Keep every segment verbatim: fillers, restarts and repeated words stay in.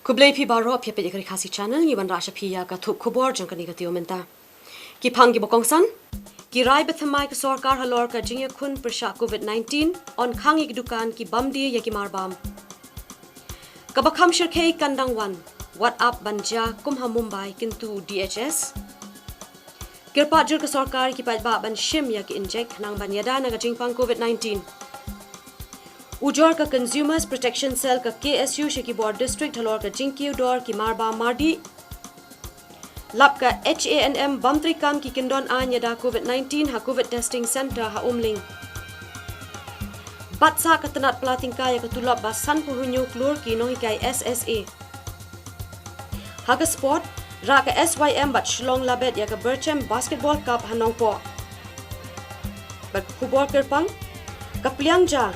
Khublei phi baroh, phi peit ïa ka Ri Khasi Channel. Ngi wanrah sha phi ïa ka thup khubor jong kane ka taïew mynta. Ki phang kiba kongsan. Ki rai ba thymmai ka sorkar halor ka jingïakhun pyrshah covid-19, on khang ïa ki dukan, ki bam die ïa ki marbam. Kaba kham shyrkhei kan dang wan, wat ap ban jia kum ha Mumbai, kyntu DHS. Kyrpad jur ka sorkar ïa ki paidbah ban shim ïa ki injek khnang ban ïada na ka jingpang covid-19. Ujor ka Consumers Protection Cell ka KSU sha ki bor district halor ka jingkiew dor ki marbam mardih. Lap ka HANM bam treikam ki kyndon aiñ ïada covid-19 ha covid testing center ha Umling. Bat sah ka tnat pla tyngka ïa ka tulop ba sanphew hynñiew klur ki nonghikai SSA. Ha ka sport, rah ka SYM bad Shillong Labet ïa ka Berchem Basketball Cup ha Nongpoh. Bad khubor kyrpang, ka pliang ja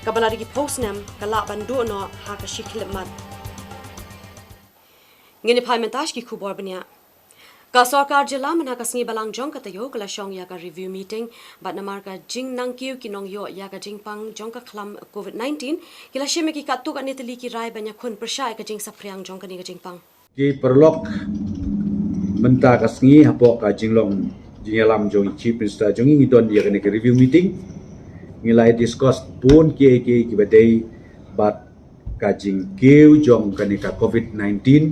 kaba la dei ki phew snem ka lah ban duh noh ha ka shi khyllipmat. Ngin ïa phai mynta sha ki khubor bniah. Ka sorkar jylla mynha ka sngi balang jong ka taïew ka la shong ïa ka review meeting bad namar ka jingnangkiew ki nongïoh ïa ka jingpang jong ka khlam covid-19, ki la shim ïa ki katto katne tylli ki rai ban ïakhun pyrshah ïa ka jingsaphriang jong kane ka jingpang. Ki paralok, mynta ka sngi hapoh ka jinglong jingïalam jong i Chief Minister jong i ngi don ïa kane ka review meeting. Ngi la discuss bun kiei kiei kiba dei bad ka jingkiew jong kane ka covid-19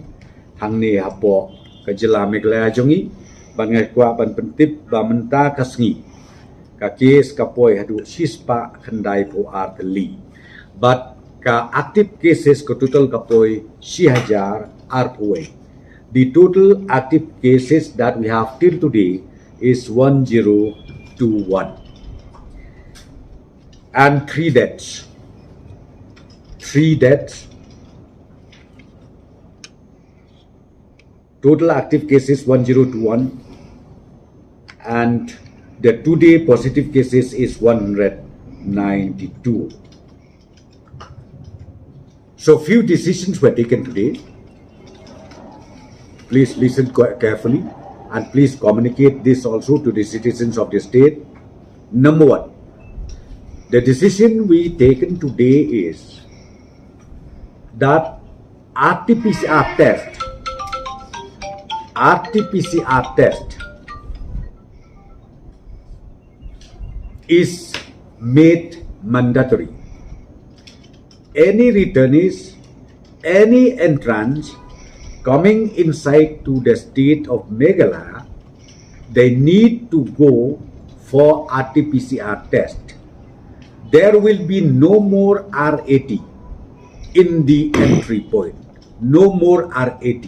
hangne hapoh ka jylla Meghalaya jong i, bad nga kwah ban pyntip ba mynta ka sngi ka case ka poi haduh shispah khyndaiphew ar tylli. Bad ka active cases ka total ka poi shi hajar arphew wei. The total active cases that we have till today is one zero two one. And three deaths. Three deaths. Total active cases one zero two one, and the today positive cases is one hundred ninety-two. So few decisions were taken today. Please listen carefully and please communicate this also to the citizens of the state. Number one, the decision we taken today is that RT-PCR test, RT-PCR test is made mandatory. Any returnees, any entrants coming inside to the state of Meghalaya, they need to go for RT-PCR test. There will be no more RAT in the entry point. No more RAT.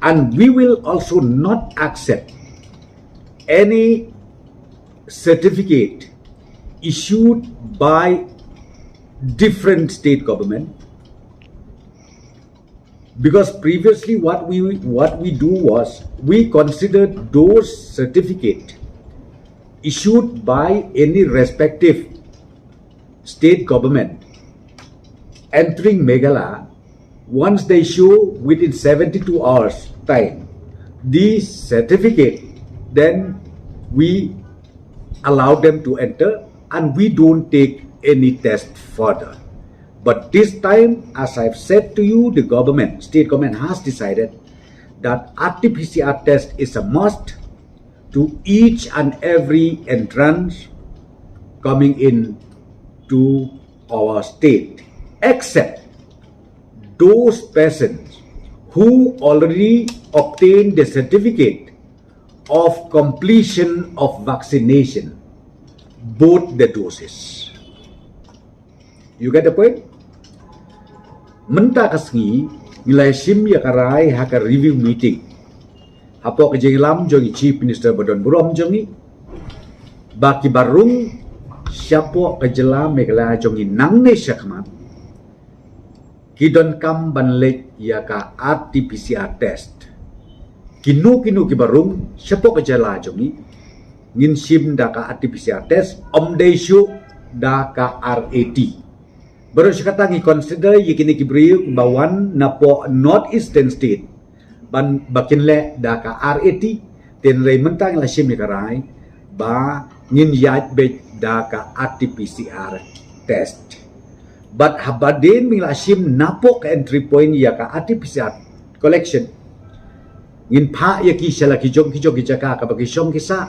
And we will also not accept any certificate issued by different state government, because previously what we, what we do was we considered those certificate issued by any respective state government entering Meghalaya, once they show within seventy-two hours time the certificate, then we allow them to enter and we don't take any test further. But this time, as I've said to you, the government, state government has decided that RT-PCR test is a must to each and every entrance coming in to our state, except those persons who already obtained the certificate of completion of vaccination, both the doses. You get the point? Mynta ka sngi ngi la shim ïa ka rai ha ka review meeting hapoh ka jinglam jong i Chief Minister ba don burom jong i, ba ki barung shapoh ka jylla Meghalaya jong i nangne shakhmat ki donkam ban leit ïa ka RT-PCR test. Kino kino ki barung shapoh ka jylla jong i ngin shim da ka RT-PCR test, ym dei shuh da ka RAT. Baroh shi katta ngi consider ïa kine ki briew ba wan napoh North Eastern State ban ba kin leh da ka RAT. Hynrei mynta ngi la shim ïa ka rai ba ngin ïaid beit da ka RT-PCR test. Bad haba dien mynta la shim napoh ka entry point ïa ka R T P C R collection, ngin phah ïa ki sha la ki jong ki jong ki jaka kaba ki shong ki sah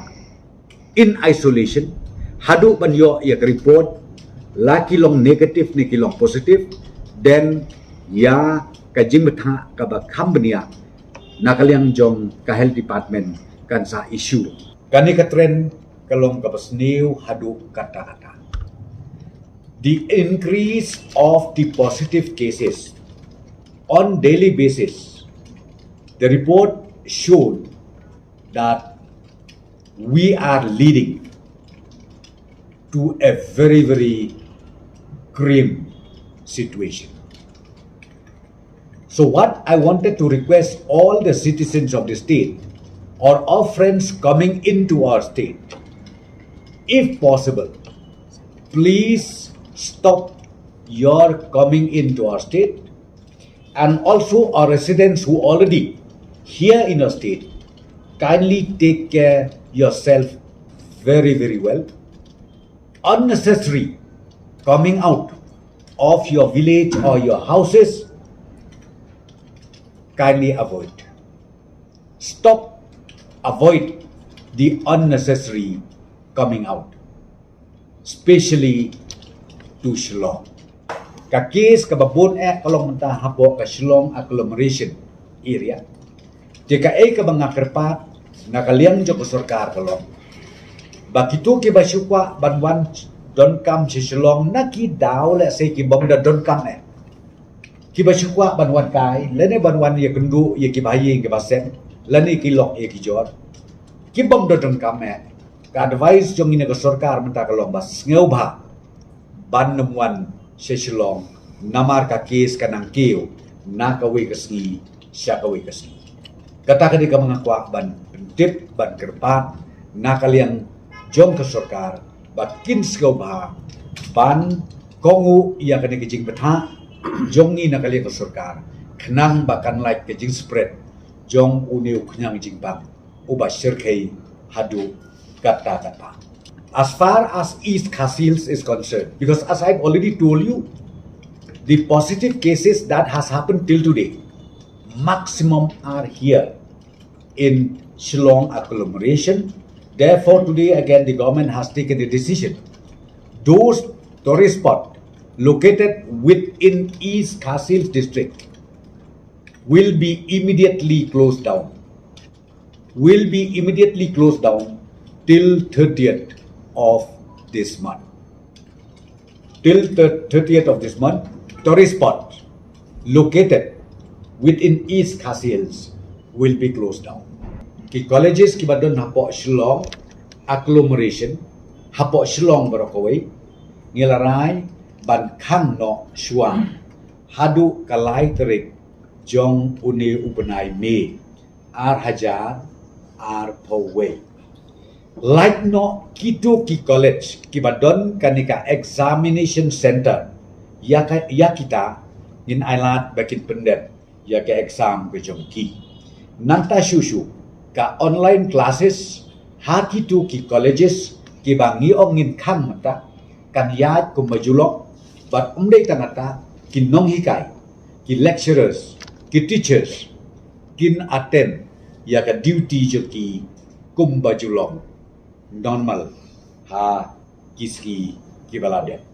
in isolation, haduh ban ïoh ïa ka report, la ki long negative ne ki long positive, then ïa ka jingbthah kaba kham bniah na ka liang jong ka health department kan sa issue. Kane ka trend ka long kaba sniew haduh katta katta. The increase of the positive cases on daily basis, the report showed that we are leading to a very, very grim situation. So what I wanted to request all the citizens of the state or our friends coming into our state, if possible, please stop your coming into our state, and also our residents who already here in our state, kindly take care yourself very, very well. Unnecessary coming out of your village or your houses, kindly avoid. Stop, avoid the unnecessary coming out, especially to Shillong. Ka case kaba bun eh ka long mynta hapoh ka Shillong agglomeration area. Te kaei kaba nga kyrpad na ka liang jong ka sorkar ka long ba kito kiba shu kwah ban wan donkam sha Shillong na ki daw lehse ki bym da donkam eh, kiba shu kwah ban wan kai lane ban wan ïakynduh ïa kiba ha ïing kiba sem lane ki lok ïa ki jor, ki bym da donkam eh. Ka advice jong ngi na ka sorkar mynta ka long ba sngewbha ban nym wan sha Shillong namar ka case ka nang kiew na kawei ka sngi sha kawei ka sngi. Kata ka dei kaba nga kwah ban pyntip ban kyrpad na ka liang jong ka sorkar ba kin sngewbha ban kohnguh ïa kane ka jingbthah jong ngi na ka liang ka sorkar, khnang ba kan lait ka jingspread jong une u khñiang jingpang uba shyrkhei haduh katta katta. As far as East Khasi Hills is concerned, because as I've already told you, the positive cases that has happened till today, maximum are here in Shillong agglomeration. Therefore, today again the government has taken the decision. Those tourist spot located within East Khasi Hills district will be immediately closed down. Will be immediately closed down till thirtieth of this month. Till the thirtieth of this month, tourist spot located within East Khasi Hills will be closed down. Ki colleges kiba don hapoh Shillong agglomeration, hapoh Shillong baroh kawei, ngi la rai ban khang noh shuwa haduh ka lai tarik jong une u bnai May, ar hajar arphew wei. Lait noh kito ki college kiba don kane ka examination center ïa ka, ïa kita, ngin ailad ba kin pyndep ïa ka exam ka jong ki. Nangta shuh shuh ka online classes ha kito ki colleges kiba ngi ong ngin khang mynta kan ïaid kumba ju long, bad ym dei tang kata, ki nonghikai, ki lecturers, ki teachers kin attend ïa ka duty jong ki kumba ju long normal ha ki sngi kiba la dep.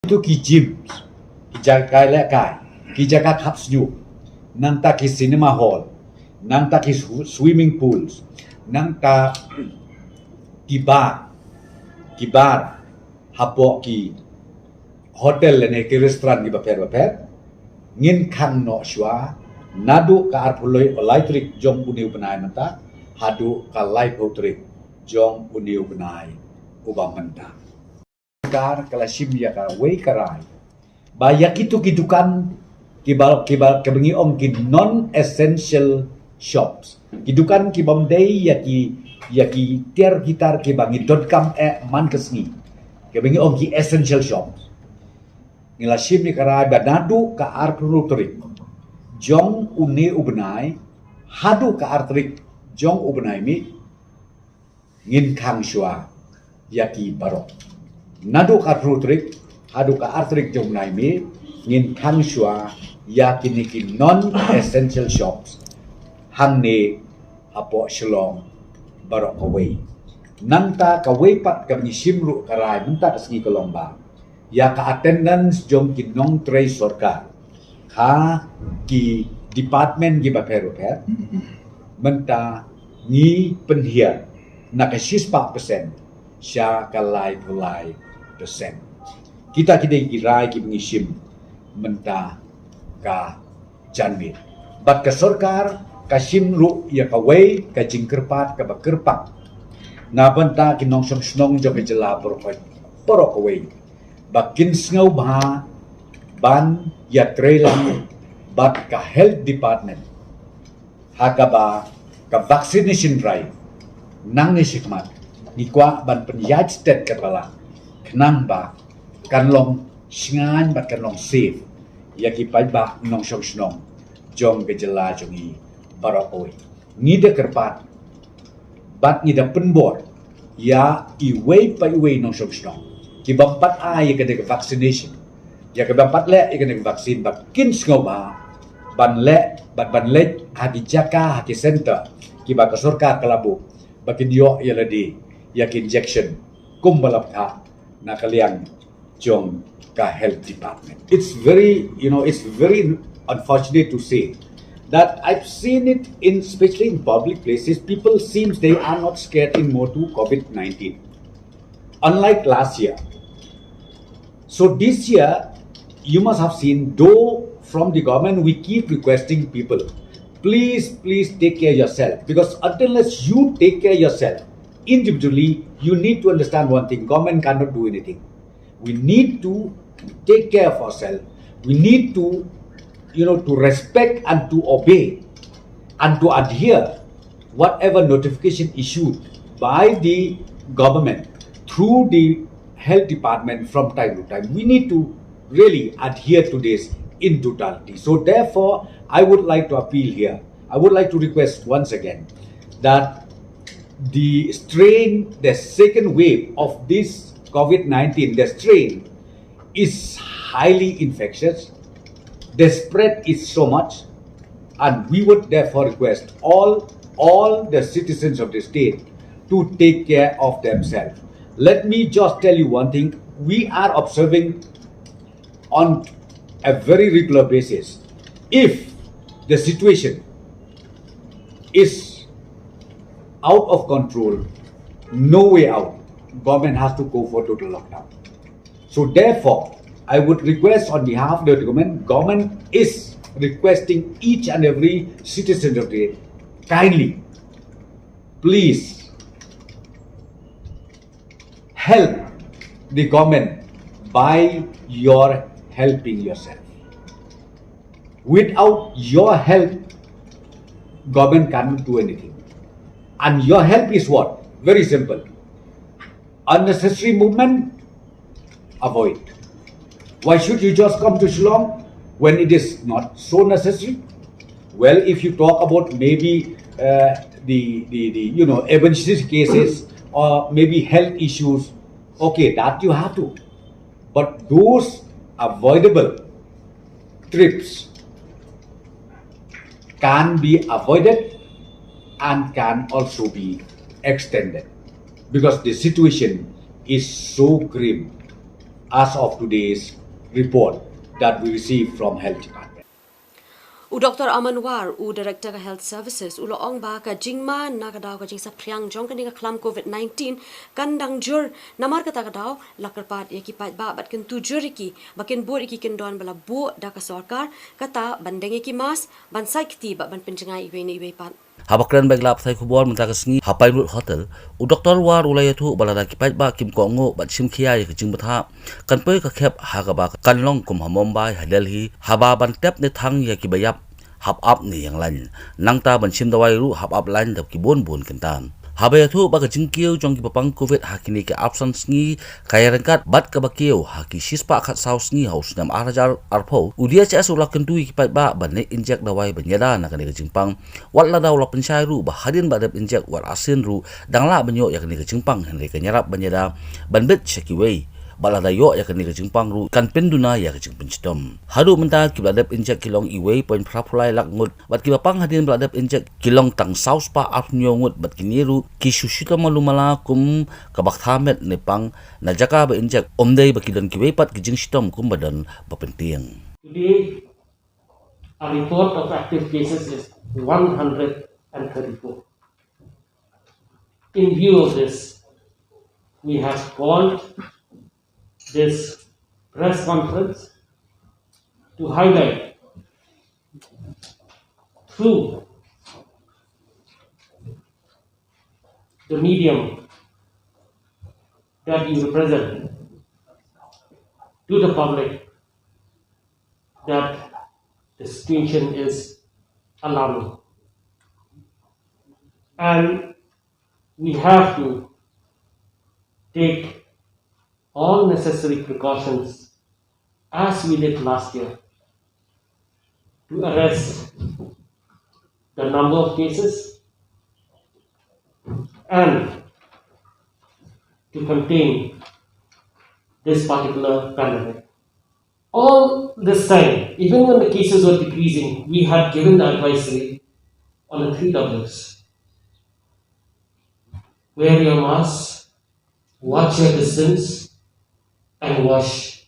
Kito ki gyms, ki jaka lehkai, ki jaka khap snieh, nangta ki cinema hall, nangta ki sw-, swimming pools, nangta ki bar, ki bar hapoh ki hotel lane ki restaurant kiba pher ba pher, ngin khang noh shuwa naduh ka arphew lai tarik jong une u bnai mynta haduh ka laiphew tarik jong une u bnai uba mynta. Ka sorkar ka la shim ïa kawei ka rai ba ïa kito ki dukan kiba, kiba, kiba ngi ong ki non essential shops, ki dukan kibym dei ïa ki, ïa ki tiar ki tar kiba ngi donkam eh man ka sngi, kiba ngi ong ki essential shops, ngi la shim ïa ka rai ba naduh ka arphew tarik jong une u bnai haduh ka ar tarik jong u bnai May, ngin khang shuwa ïa ki baroh. Naduh ka arphew tarik Haduh ka arthrik jong u bnai May, ngin khang shuwa ïa kine ki non-essential shops hangne hapoh Shillong baroh kawei. Nangta kawei pat kaba ngi shim ruh ka rai mynta ka sngi ka long ba ïa ka attendance jong ki nongtrei sorkar ha ki department kiba pher bapher, mynta ngi pynhiar na ka shispah percent sha ka laiphew lai percent. Kita ki dei ki rai kiba ngi shim mynta ka janmiet. Bad ka sorkar ka shim ruh ïa kawei ka jingkyrpad kaba kyrpang na bynta ki nongshong shnong jong ka jylla baroh kawei, baroh kawei, ba kin sngewbha ban ïatrei lang bad ka health department ha kaba ka vaccination drive nangne shakhmat ngi kwah ban pynïaid stet katba lah, khnang ba kan long shngaiñ bad kan long safe ïa ki paidbah nongshong shnong jong ka jylla jong ngi baroh kawei. Ngi da kyrpad bad ngi da pynbor ïa iwei pa iwei nongshong shnong ki bym pat ai ïa kane ka vaccination, ïa ki bym pat leh ïa kane ka vaccine, ba kin sngewbha ban leh bad ban leit ha ki jaka, ha ki center kiba ka sorkar ka la buh, ba kin ïoh ïa lade ïa ki injection kumba la bthah na ka liang jong ka health department. It's very, you know, it's very unfortunate to say that I've seen it in, especially in public places, people seems they are not scared anymore to COVID nineteen, unlike last year. So this year, you must have seen, though from the government we keep requesting people, please, please take care yourself, because until unless you take care yourself individually, you need to understand one thing: government cannot do anything. We need to take care of ourselves. We need to, you know, to respect and to obey and to adhere whatever notification issued by the government through the health department from time to time. We need to really adhere to this in totality. So therefore, I would like to appeal here. I would like to request once again that the strain, the second wave of this COVID nineteen, the strain is highly infectious. The spread is so much, and we would therefore request all, all the citizens of the state to take care of themselves. Let me just tell you one thing. We are observing on a very regular basis. If the situation is out of control, no way out, government has to go for total lockdown. So therefore, I would request on behalf of the government, government is requesting each and every citizen of the, kindly, please help the government by your helping yourself. Without your help, government cannot do anything. And your help is what? Very simple. Unnecessary movement, avoid. Why should you just come to Shillong when it is not so necessary? Well, if you talk about maybe uh, the, the, the, you know, emergency cases or maybe health issues, okay, that you have to. But those avoidable trips can be avoided and can also be extended, because the situation is so grim as of today's report that we received from Health Department. U Doctor Aman War, u Director ka Health Services, u la ong ba ka jingma na ka daw ka jingsaphriang jong kane ka khlam COVID nineteen kan dang jur, namar kata ka daw la kyrpad ïa ki paidbah bad kyntu jur ïa ki ba kin bud ïa ki kyndon ba la buh da ka sorkar, kata ban deng ïa ki mask, ban sait kti bad ban pynjngai iwei na iwei pat. Haba kren bad ki lad pathai khubor mynta ka sngi ha Pinewood Hotel, u Doctor War u la ïathuh ba lada ki paidbah kim kohnguh bad shim khia ïa ka jingbthah, kan poi ka khep ha kaba kan long kum ha Mumbai, ha Delhi, haba ban tep ne thang ïa kiba ïap hap ap ne ïeng lain. Nangta ban shim dawai ruh hap ap lain da ki bun bun kynta. Haba ïathuh ba ka jingkiew jong kiba pang COVID ha kine ki arphew san sngi ka ïaryngkat bad kaba kiew ha ki shispah khatsaw sngi ha u snem ar hajar arphew, u D H S u la kyntu ïa ki paidbah ban leit injek dawai ban ïada na kane ka jingpang. Wat lada u la pynshai ruh ba hadien ba dep injek wat arsien ruh dang lah ban ïoh ïa kane ka jingpang, hynrei kan ïarap ban ïada ban bit sha kiwei Bad lada ïoh ïa kane ka jingpang ruh kan pynduna ïa ka jingpynshitom. Haduh mynta kiba la dep injek ki long uwei point phra phew lai lak ngut, bad kiba pang hadien ba la dep injek ki long tang saw spah arphew hynñiew ngut, bad kine ruh ki shu shitom malu mala kum kaba kthah met ne pang, na jaka ba injek, ym dei ba ki don kiwei pat ki jingshitom kumba don ba pyntieng. Today, our report of active cases is one hundred and thirty-four. In view of this, we have called this press conference to highlight through the medium that you represent to the public that the situation is alarming. And we have to take all necessary precautions as we did last year to arrest the number of cases and to contain this particular pandemic. All this time, even when the cases were decreasing, we had given the advisory on the three W's. Wear your mask, watch your distance, and wash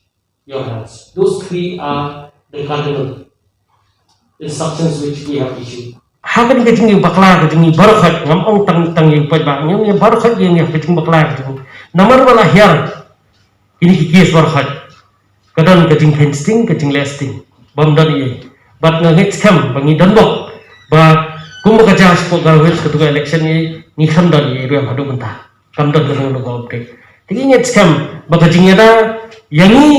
your hands. Those three are the cardinal instructions which we have issued. Ha kane ka jingïabakla ka jong ngi baroh khoit, ngam ong tang tang ïa u paidbah, ngi ong ïa baroh khoit ïa ngi ha ka jingbakla ka jong ngi. Namar ba la hiar kine ki case baroh khoit, ka don ka jingpynsting, ka jingleh sting, bym don ei. Bad nga ngeit skhem ba ngi don bok ba kumba ka jia shapoh Garo Hills katto ka election ngi, ngi khlem don ei ruh haduh mynta. Kam don ka jingno ka update. Te ngi ngeit skhem ba ka jingïada ïa ngi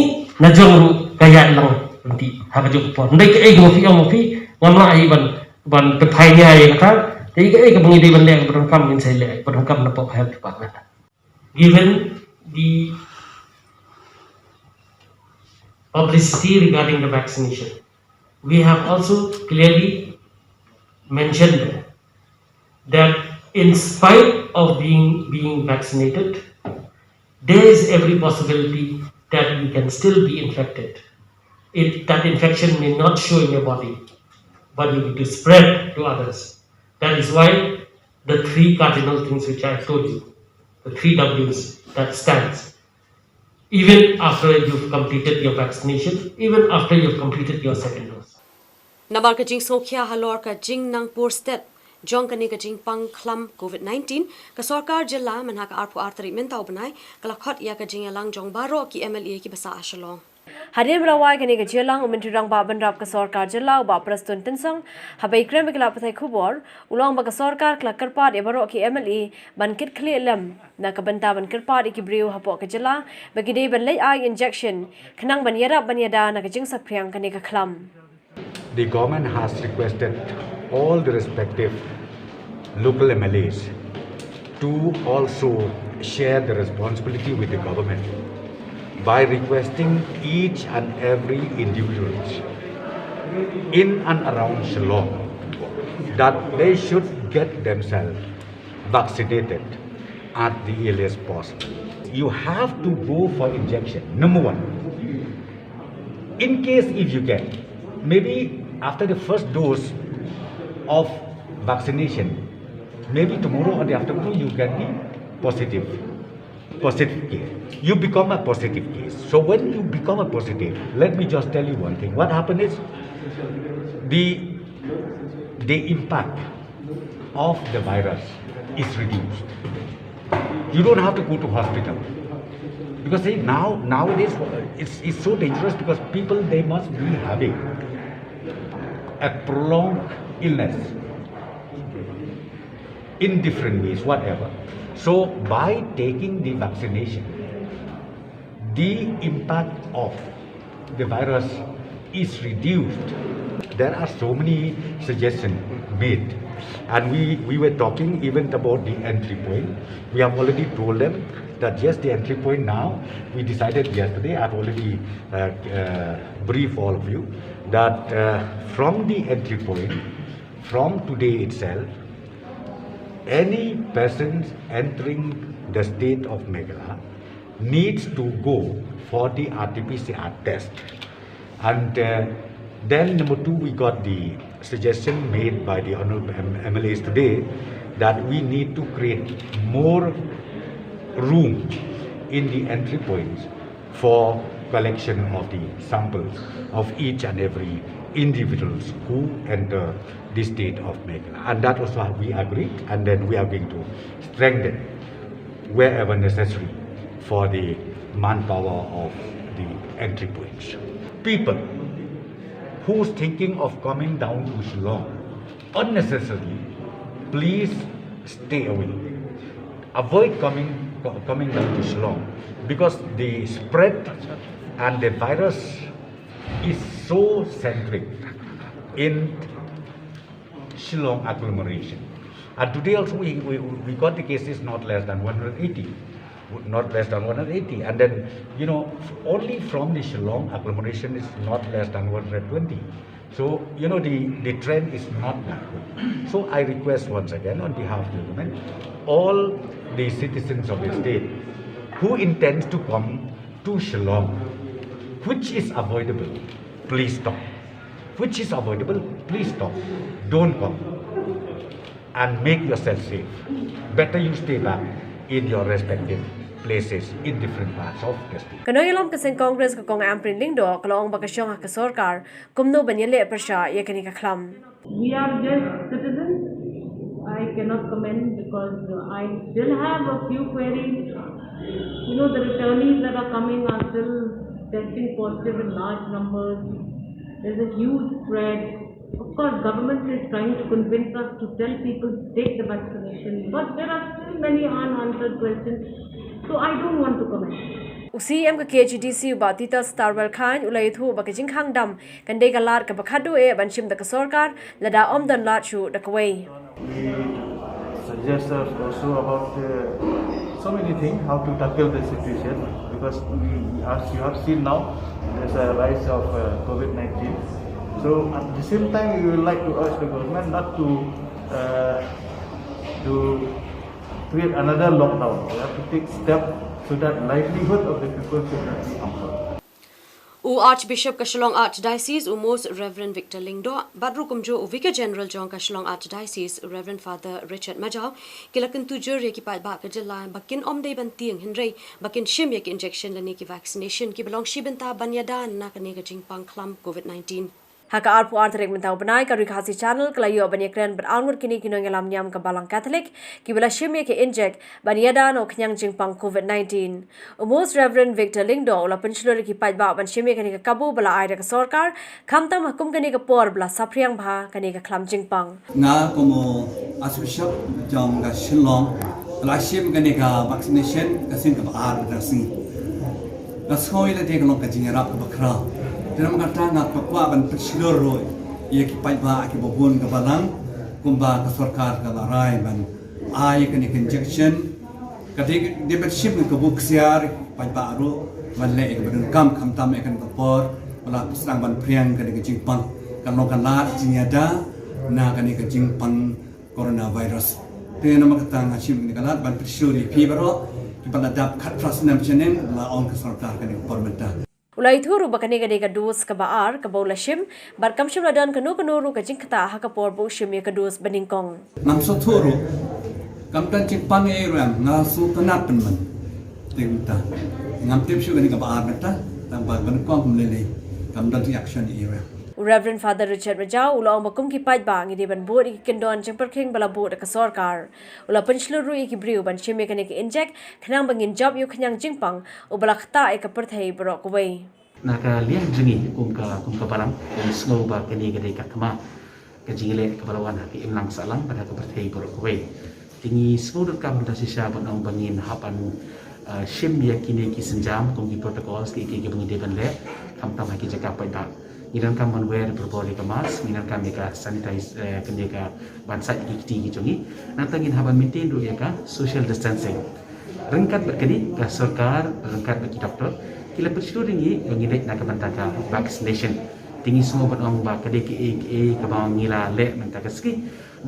na jong ruh ka ïaid lang lynti ha kajuh ka por. Ym dei kaei kaba phi ong ma phi, ngam lah hi ban, ban pynphai nia ïa kata. Te kaei kaba ngi dei ban leh kaba donkam ngin sa leh, kaba donkam na pop health department. Given the publicity regarding the vaccination, we have also clearly mentioned there that in spite of being, being vaccinated, there is every possibility that you can still be infected. It, that infection may not show in your body, but it will spread to others. That is why the three cardinal things which I told you, the three W's, that stands. Even after you've completed your vaccination, even after you've completed your second dose. Namar ka jingsngewkhia halor ka jingnang pur stet jong kane ka jingpang khlam covid nineteen, ka sorkar jylla mynha ka arphew ar tarik mynta u bnai ka la khot ïa ka jingïalang jong baroh ki M L A kiba sah ha Shillong. Hadien ba la wai kane ka jingïalang, u Myntri Rangbah Bynrap ka sorkar jylla u Bah Prestone Tynsong, haba ïakren bad ki lad pathai khubor, u la ong ba ka sorkar ka la kyrpad ïa baroh ki M L A ban kit khlieh lem na ka bynta ban kyrpad ïa ki briew hapoh ka jylla ba ki dei ban leit ai injection khnang ban ïarap ban ïada na ka jingsaphriang kane ka khlam. The government has requested all the respective local M L As to also share the responsibility with the government by requesting each and every individual in and around Shillong that they should get themselves vaccinated at the earliest possible. You have to go for injection, number one. In case if you get, maybe after the first dose of vaccination, maybe tomorrow or the after tomorrow you can be positive. Positive case. You become a positive case. So when you become a positive, let me just tell you one thing. What happened is the the impact of the virus is reduced. You don't have to go to hospital. Because see, now, nowadays, it's, it's so dangerous because people, they must be having a prolonged illness in different ways, whatever. So by taking the vaccination, the impact of the virus is reduced. There are so many suggestions made, and we, we were talking even about the entry point. We have already told them that yes, the entry point now, we decided yesterday, I've already uh, uh, briefed all of you, that uh, from the entry point, from today itself, any persons entering the state of Meghalaya needs to go for the R T P C R test. And uh, then, number two, we got the suggestion made by the honorable M- M L As today that we need to create more room in the entry points for collection of the samples of each and every individuals who enter the state of Meghalaya. And that also we agree, and then we are going to strengthen wherever necessary for the manpower of the entry points. People who's thinking of coming down to Shillong unnecessarily, please stay away. Avoid coming co- coming down to Shillong, because the spread and the virus is so centric in Shillong agglomeration. And today also we, we, we got the cases not less than one hundred eighty. Not less than one hundred eighty. And then, you know, only from the Shillong agglomeration is not less than one hundred twenty. So, you know, the, the trend is not that good. So I request once again on behalf of the government, all the citizens of the state who intends to come to Shillong, which is avoidable, please stop. Which is avoidable, please stop. Don't come. And make yourself safe. Better you stay back in your respective places in different parts of the state. Ka nongïalam ka seng Congress ka Kong Ampareen Lyngdoh ka la ong ba ka shong ha ka sorkar kumno ban ïaleh pyrshah ïa kane ka khlam. We are just citizens. I cannot comment because I still have a few queries. You know, the returnees that are coming are still testing positive in large numbers. There's a huge spread. Of course, government is trying to convince us to tell people to take the vaccination, but there are still many unanswered questions. So I don't want to comment. U C E M ka K H A D C u Bah Titosstarwell Chyne u la ïathuh ba ka jingkhang dam kan dei ka lad kaba khadduh eh ban shim da ka sorkar lada ym don lad shuh da kawei. We suggest us also about uh, so many things, how to tackle the situation, because we, as you have seen now, there's a rise of uh, COVID nineteen. So at the same time, we would like to urge the government not to uh, to create another lockdown. We have to take steps so that livelihood of the people should not be hampered. U Archbishop ka Shillong Archdiocese, u Most Reverend Victor Lyngdoh, bad ruh kumjuh u Vicar General jong ka Shillong Archdiocese, u Reverend Father Richard Majaw, ki la kyntu jur ïa ki paidbah ka jylla ba kin ym dei ban tieng hynrei ba kin shim ïa ki injection lane ki vaccination kiba long shi bynta ban ïada na kane ka jingpang khlam COVID nineteen. Ha ka arphew ar tarik mynta u bnai, ka Ri Khasi Channel ka la ïoh ban ïakren bad arngut kine ki nongïalam niam ka Balang Katholik kiba la shim ïa ki injek ban ïada na u khñiang jingpang COVID nineteen. U Most Reverend Victor Lyngdoh u la pynshlur ïa ki paidbah ban shim ïa kane ka kabu ba la ai da ka sorkar, khamtam ha kum kane ka por ba la saphriang bha kane ka khlam jingpang. Nga kum u Archbishop jong ka Shillong, la shim kane ka vaccination ka sien kaba ar ka sngi. Ka sngew ïa lade ka long ka jingïarap kaba khraw. Te namar kata nga kwah ban pynshlur ruh ïa ki paidbah kiba bun ka Balang kumba ka sorkar ka la rai ban ai kane ka injection. Ka dei, dei ban shim ka kabu ksiar paidbah ruh ban leh ïa kaba donkam, khamtam ïa kane ka por ba la sdang ban phriang kane ka jingpang. Ka long ka lad jingïada na kane ka jingpang coronavirus. Te namar kata nga shim kane ka lad ban pynshlur ïa phi baroh kiba la dap khatphra snem shaneng, la ong ka sorkar kane ka por mynta. U la ïathuh ruh ba kane ka dei ka dose kaba ar kaba u la shim, bad kam shym la don kano kano ruh ka jingktah ha ka por ba u shim ïa ka dose banyngkong. Ngam sngewthuh ruh, kam don jingpang ei ruh, nga sngewtynnat pynban. Te mynta ngam tip shuh kane kaba ar mynta, tang ba banyngkong kum lei lei, kam don reaction ei ruh. U Reverend Father Richard Majaw u la ong ba kum ki paidbah ngi dei ban bud ïa ki kyndon jingpyrkhing ba la buh da ka sorkar. U la pynshlur ruh ïa ki briew ban shim ïa kane ka injek khnang ba ngin jop ïa u khñiang jingpang uba la ktah ïa ka pyrthei baroh kawei. Na ka liang jong ngi kum ka, kum ka Balang, ngi sngew ba kane ka dei ka khmat ka jingïaleh kaba la wan ha ka imlang sahlang bad ha ka pyrthei baroh kawei. Te ngi sngew donkam mynta shisha ban ong ba ngin hap ban, ah, shim ïa kine ki sienjam kum ki protocols ki, ki, kiba ngi dei ban leh, khamtam ha ki jaka paidbah. Ngi donkam ban wear barabor ïa ka mask, ngi donkam ïa ka sanitize, eh, kane ka ban sait ïa ki kti ki jong ngi. Nangta ngin hap ban maintain ruh ïa ka social distancing. Ryngkat bad kane, ka sorkar ryngkat bad ki doktor ki la pynshlur ïa ngi ba ngin leit na ka bynta ka vaccination. Te ngi sngew ban ong ba ka dei kaei kaei kaba ngi la leh mynta ka sngi.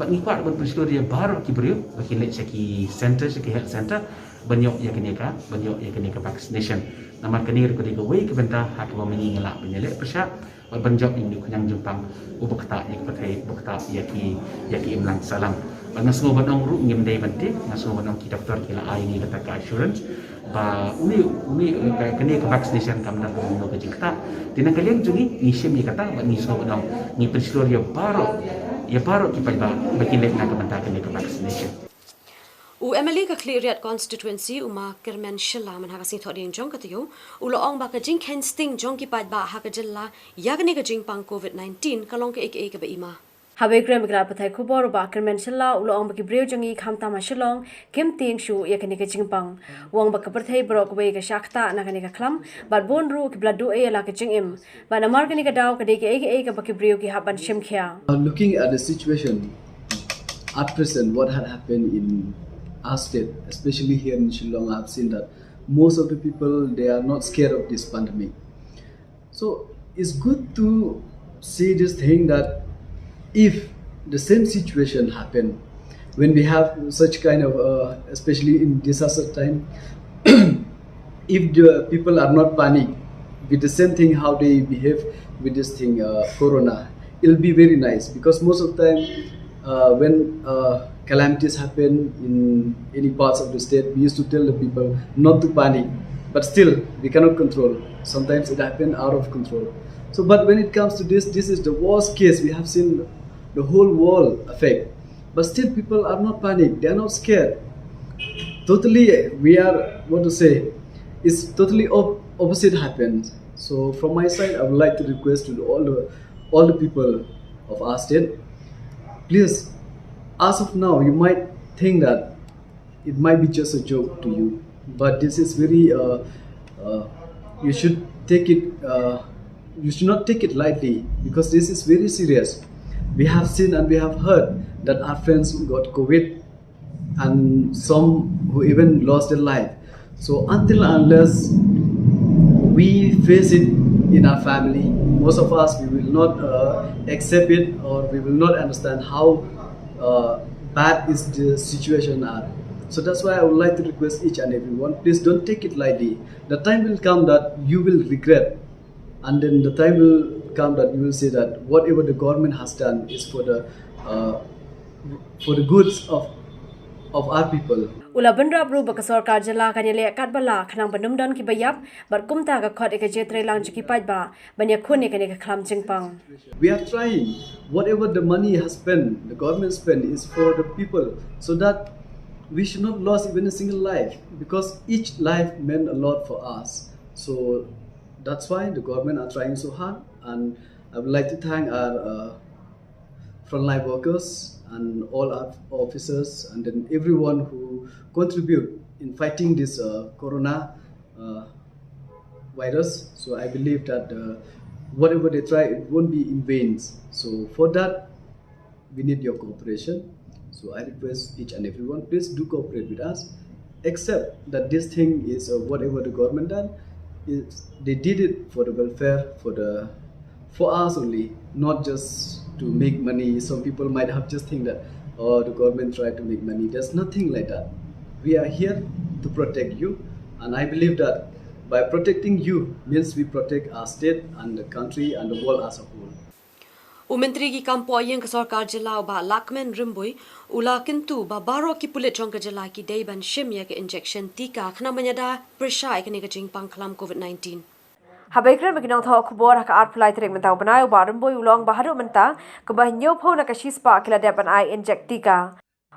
Bad ngi kwah ban pynshlur ïa baroh ki briew ba kin leit sha ki center, sha ki health center, ban ïoh ïa kane ka, ban ïoh ïa kane ka vaccination. Namar kane ruh ka dei kawei ka bynta ha kaba mynta ngi lah ban ïaleh pyrshah bad ban jop ïa une u khñiang jingpang uba ktah ïa ka pyrthei, uba ktah ïa ki, ïa ki imlang sahlang. Bad nga sngew ban ong ruh ngim dei ban tip, nga sngew ban ong ki doktor ki la ai ïa ngi kata ka assurance ba une, une ka, kane ka vaccination kam don kumno ka jingktah. Te na ka liang jong ngi ngi shim ïa kata bad ngi sngew ban ong ngi pynshlur ïa baroh, ïa baroh ki paidbah ba kin leit na ka bynta kane ka vaccination. U M L A ka Khliehriat Constituency, u Ma Kyrmen Shylla, mynha ka sngi Thohdieng jong ka taïew, u la ong ba ka jingkheiñ sting jong ki paidbah ha ka jylla ïa kane ka jingpang COVID nineteen ka long kaei kaei kaba i ma. Haba kren bad ki lad pathai khubor, u Bah Kyrmen Shylla u la ong ba ki briew jong ngi khamtam ha Shillong kim tieng shuh ïa kane ka jingpang. U ong ba ka pyrthei baroh kawei ka shah ktah na kane ka khlam bad bun ruh ki ba la duh ïa la ka jingim. Bad namar kane ka daw ka dei kaei kaei kaba ki briew ki hap ban shim khia. Uh, looking at the situation at present, what had happened in our state, especially here in Shillong, I have seen that most of the people, they are not scared of this pandemic. So it's good to see this thing that if the same situation happen when we have such kind of, uh, especially in disaster time, if the people are not panic with the same thing how they behave with this thing, uh, corona, it'll be very nice, because most of the time, uh, when, uh, calamities happen in any parts of the state, we used to tell the people not to panic, but still we cannot control. Sometimes it happen out of control. So, but when it comes to this, this is the worst case. We have seen the whole world affect, but still people are not panic. They are not scared. Totally, we are, what to say, it's totally op- opposite happens. So from my side, I would like to request to all the, all the people of our state, please, as of now, you might think that it might be just a joke to you, but this is very, uh, uh, you should take it, uh, you should not take it lightly, because this is very serious. We have seen and we have heard that our friends got COVID and some who even lost their life. So until unless we face it in our family, most of us, we will not, uh, accept it, or we will not understand how, uh, bad is the situation are. So that's why I would like to request each and everyone, please don't take it lightly. The time will come that you will regret, and then the time will come that you will say that whatever the government has done is for the, uh, for the goods of, of our people. U la bynrap ruh ba ka sorkar jylla kan ïaleh katba lah khnang ban ym don kiba ïap, bad kumta ka khot ïa ka jingtreilang jong ki paidbah ban ïakhun ïa kane ka khlam jingpang. We are trying. Whatever the money has spent, the government spent, is for the people, so that we should not lose even a single life, because each life meant a lot for us. So that's why the government are trying so hard, and I would like to thank our, uh, frontline workers and all our officers, and then everyone who contribute in fighting this, uh, corona, uh, virus. So I believe that, uh, whatever they try, it won't be in vain. So for that, we need your cooperation. So I request each and everyone, please do cooperate with us. Accept that this thing is, uh, whatever the government done, is they did it for the welfare, for the, for us only, not just to make money. Some people might have just think that, oh, the government tried to make money. There's nothing like that. We are here to protect you, and I believe that by protecting you means we protect our state and the country and the world as a whole. U Myntri ki kam poh ïing ka sorkar jylla, u Bah Lahkmen Rymbui, u la kyntu ba baroh ki pulit jong ka jylla ki dei ban shim ïa ka injection tika khnang ban ïada pyrshah ïa kane ka jingpang khlam COVID nineteen. Haba kren bad ki nongthoh khubor ha ka arphew lai tarik mynta u bnai, u Bah Rymbui u la ong ba haduh mynta kumba hynñiewphew na ka shispah ki la dep ban ai inject tika.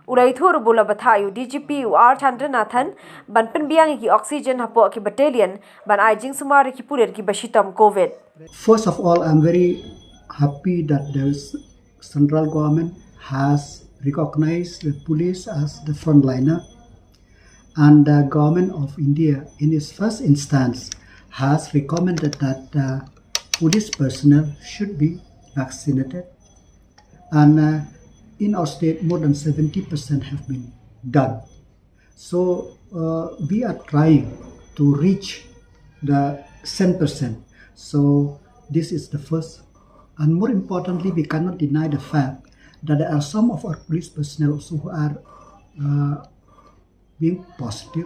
U la ïathuh ruh ba u la bthah ïa u D G P, u R Chandranathan, ban pynbiang ïa ki oxygen hapoh ki battalion ban ai jingsumar ïa ki pulit kiba shitom COVID. First of all, I'm very happy that the s- central government has recognized the police as the frontliner, and the government of India, in its first instance, has recommended that the police personnel should be vaccinated. And, uh, in our state, more than seventy percent have been done. So, uh, we are trying to reach the cent percent. So, this is the first. And more importantly, we cannot deny the fact that there are some of our police personnel also who are, uh, being positive.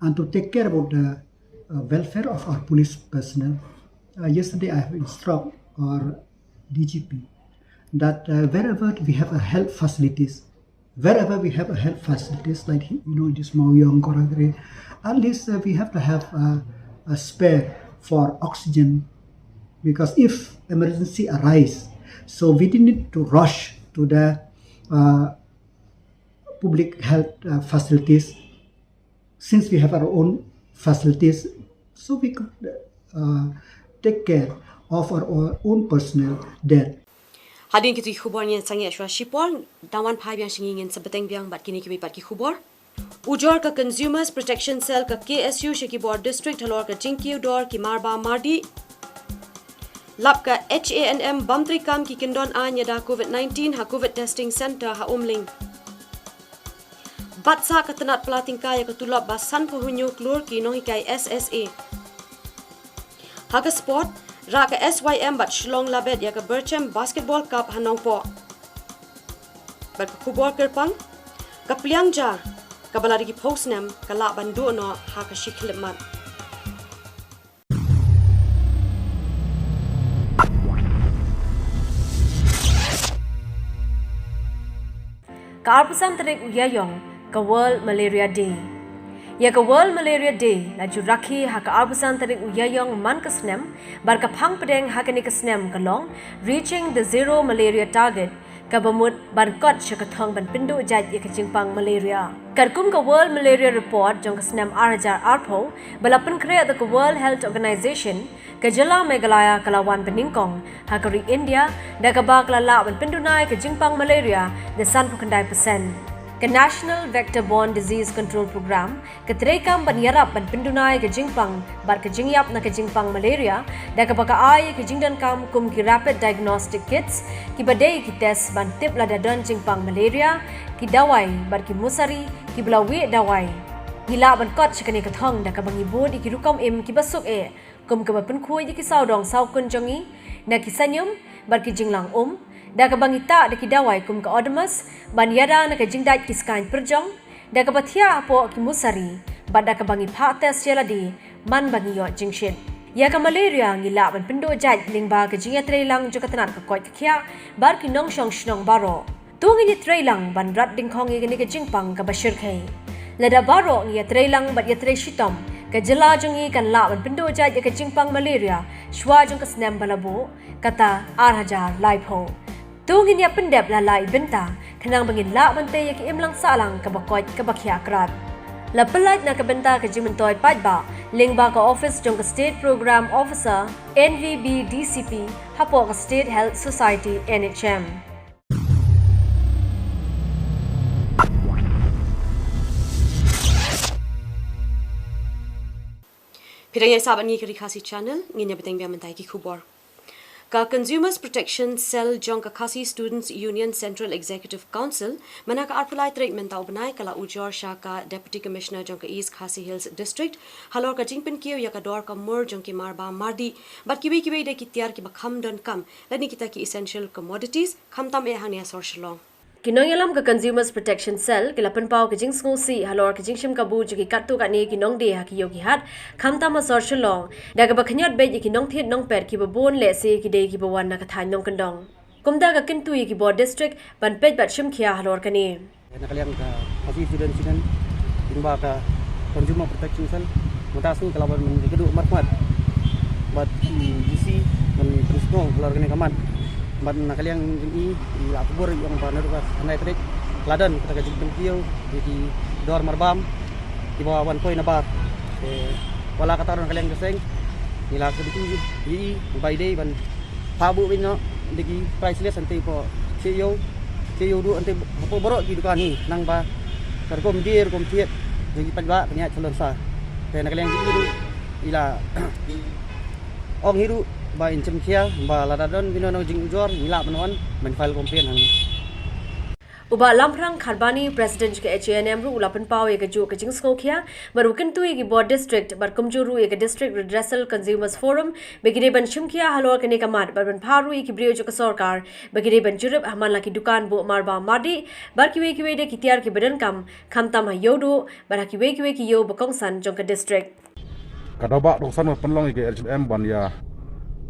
and to take care about the uh, welfare of our police personnel. Uh, yesterday, I have instructed our D G P that uh, wherever we have a health facilities, wherever we have a health facilities like you know this Mawïong, Koirapar, at least uh, we have to have a, a spare for oxygen, because if emergency arise, so we didn't need to rush to the uh, public health uh, facilities, since we have our own facilities, so we could uh, take care of our own personnel there. Hadien kito ki khubor ngin sangeh shuwa shipor, tang wan phai biang sha ngi, ngin sa bteng biang bad kine kiwei pat ki khubor. Ujor ka Consumers Protection Cell ka K S U sha ki bor district halor ka jingkiew dor ki marbam mardih. Lap ka H A N M bam treikam ki kyndon aiñ ïada COVID nineteen ha COVID testing centre ha Umling. Bat sah ka tnat pla tyngka ïa ka tulop ba sanphew hynñiew klur ki nonghikai S S A. Ha ka sport, rah ka S Y M bad Shillong Labet ïa ka Berchem Basketball Cup ha Nongpoh. Bad ka khubor kyrpang, ka pliang jar kaba la dei ki phew snem ka lah ban duh noh ha ka shi khyllipmat. Ka arphew san tarik u Ïaïong, ka World Malaria Day. Ïa ka World Malaria Day la ju rakhe ha ka arphew san tarik u Ïaïong man ka snem, bad ka phang pdeng ha kane ka snem ka long Reaching the Zero Malaria Target, kaba mut ban kot sha ka thong ban pynduh jait ïa ka jingpang malaria. Katkum ka World Malaria Report jong ka snem ar hajar arphew, ba la pynkhreh da ka World Health Organization, ka jylla Meghalaya ka la wan banyngkong ha ka ri India, da kaba ka la lah ban pynduna ïa ka jingpang malaria da sanphew khyndai percent. Ka National Vector Borne Disease Control Programme ka treikam ban ïarap ban pynduna ïa ka jingpang bad ka jingïap na ka jingpang malaria, da kaba ka ai ïa ka jingdonkam kum ki rapid diagnostic kits, kiba dei ki test ban tip lada don jingpang malaria, ki dawai bad ki musari kiba la wieh dawai. Ngi lah ban kot sha kane ka thong da kaba ngi bud ïa ki rukom im kiba suk eh, kum kaba pynkhuid ïa ki sawdong sawkun jong ngi na ki saiñum bad ki jinglang um, da kaba ngi tah da ki dawai kum ka Odomos ban ïada na ka jingdait ki skaiñ pyrjong, da kaba thiah hapoh ki musari, bad da kaba ngi phah test ïa lade man ba ngi ïoh jingshit. Ïa ka malaria ngi lah ban pynduh jait lyngba ka jingïatreilang jong ka tnat ka koit ka khiah bad ki nongshong shnong baroh. To ngin ïatreilang ban rat dyngkhong ïa kane ka jingpang kaba shyrkhei. Lada baroh ngi ïatreilang bad ïatrei shitom, ka jylla jong ngi kan lah ban pynduh jait ïa ka jingpang malaria shuwa jong ka snem ba la buh, kata ar hajar laiphew. To ngin ïa pyndep la lai bynta, khnang ba ngin lah ban tei ïa ka imlang sahlang kaba koit kaba khiah krad. La pyllait na ka bynta ka jingmyntoi paidbah lyngba ka office jong ka State Programme Officer, N V B D C P, hapoh ka State Health Society, N H M. Phi dang ïa sah bad ngi ka Ri Khasi Channel, ngin ïa bteng biang mynta ïa ki khubor. Ka Consumers Protection Cell jong ka Khasi Students Union Central Executive Council, mynta ka arphew lai tarik mynta u bnai ka la ujor sha ka Deputy Commissioner jong ka East Khasi Hills District halor ka jingpynkiew ïa ka dor ka mur jong ki marbam mardih bad kiwei kiwei de ki tiar kiba kham donkam, lane kita ki essential commodities, khamtam eh hangne ha sor Shillong. Ki nongïalam ka Consumers Protection Cell ki la pynpaw ka jingsngewsih halor ka jingshim kabu jong ki katto katne ki nongdie ha ki ïew ki hat, khamtam ha sor Shillong, da kaba khynñiot beit ïa ki nongthied nongpet kiba bun lehse ki dei kiba wan na ka thaiñ nongkyndong. Kumta ka kyntu ïa ki bor district ban peit bad shim khia halor kane. Na ka liang ka Khasi Students Union, lyngba ka Consumer Protection Cell, mynta sngi ka la wan mynta ka duk markhmat bad i D C ban pynsngew halor kane ka mat. Bad na ka liang jong i, i la khubor ïa ong ba naduh ka khyndai tarik la don kata ka jingpynkiew ïa ki dor marbam kiba wan poi na bar. Te wat la katta ruh na ka liang ka seng ngi la kyntu ïa i ba i dei ban phah buh beit noh da ki price list hangtei hapoh sha ïew, sha ïew duh hangtei hapoh baroh ki dukan hi, khnang ba ka rukom die rukom thied jong ki paidbah kan ïaid shalor sha. Te na ka liang jong i ruh i la ong hi ruh ba in shim khia ba lada don kino kino jingujor ngi lah ban wan ban file complaint hangne. U Bah Lamphrang Kharbani, President ka H A N M ruh u la pynpaw ïa ka juh ka jingsngewkhia bad u kyntu ïa ki bor district bad kumjuh ruh ïa ka District Redressal Consumers Forum ba ki dei ban shimkhia halor kane ka mat bad ban phah ruh ïa ki briew jong ka sorkar ba ki dei ban jurip ha man la ki dukan buh marbam mardih bad kiwei kiwei de ki tiar kiba donkam, khamtam ha Ïewduh bad ha kiwei kiwei ki ïew ba kongsan jong ka district. Ka daw ba dongsan ba pynlong ïa ka H A N M ban ïa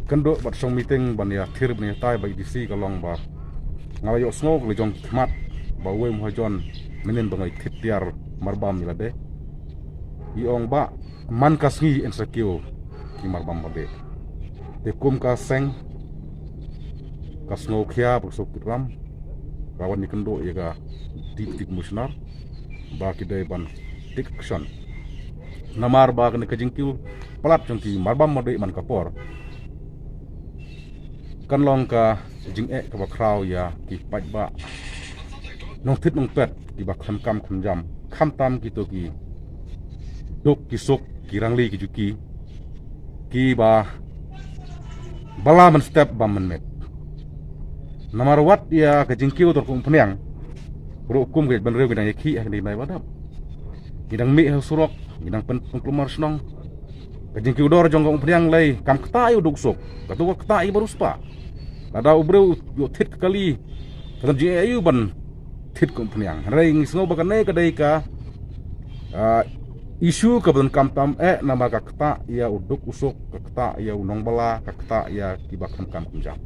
kynduh bad shong meeting ban ïa thir ban ïa tai bad i D C ka long ba nga la ïohsngew ka la jong ki khmat ba uwei u mahajon mynnin ba ngi thit tiar marbam ïa lade. I ong ba man ka sngi yn sa kiew ki marbam ba beh. Te kum ka seng ka sngewkhia ba ka sngewkit ram ka wan ïa kynduh ïa ka Deputy Commissioner ba ki dei ban take action. Namar ba kane ka jingkiew palat jong ki marbam mardih man ka por kan long ka jingeh kaba khraw ïa ki paidbah nongthit nongpet kiba khlem kam khlem jam, khamtam kito ki duk ki suk ki rangli ki juki kiba ba la mynstep bam mynmiet. Namar wat ïa ka jingkiew dor ka umphniang ruh kum ka jaitbynriew ngi dang ïakhih ha kine ki bnai ba dap. Ngi dang mih ha surok, ngi dang pyn-, pynkulmar shnong. Ka jingkiew dor jong ka umphniang lei kam ktah ïa u duk suk, kato ka ktah ïa ba riewspah. Lada u briew u thit ka kali, ka don jingeh ïa u ban thit ka umphniang. Hynrei ngi sngew ba kane ka dei ka, ah, issue kaba donkam tam eh namar ka ktah ïa u duk u suk, ka ktah ïa u nongbala, ka ktah ïa kiba khlem kam khlem jam.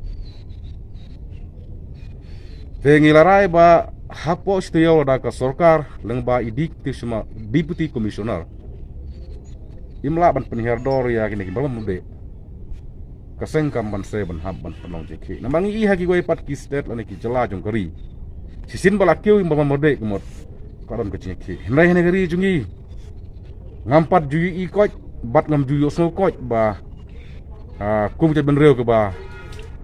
Te ngi la rai ba hapoh shi taïew lada ka sorkar lyngba i Deputy Sima-, Deputy Commissioner im lah ban pynhiar dor ïa kine ki marbam mardih, ka seng kam ban sei ban hap ban pynlong jingkhih. Namar ngi i ha kiwei pat ki state lane ki jylla jong ka ri, shisien ba la kiew ïa ki marbam mardih ka mut ka don ka jingkhih. Hynrei ha kane ka ri jong ngi ngam pat ju ïohi koit bad ngam ju ïohsngew koit ba, ah, kum ka jaitbynriew kaba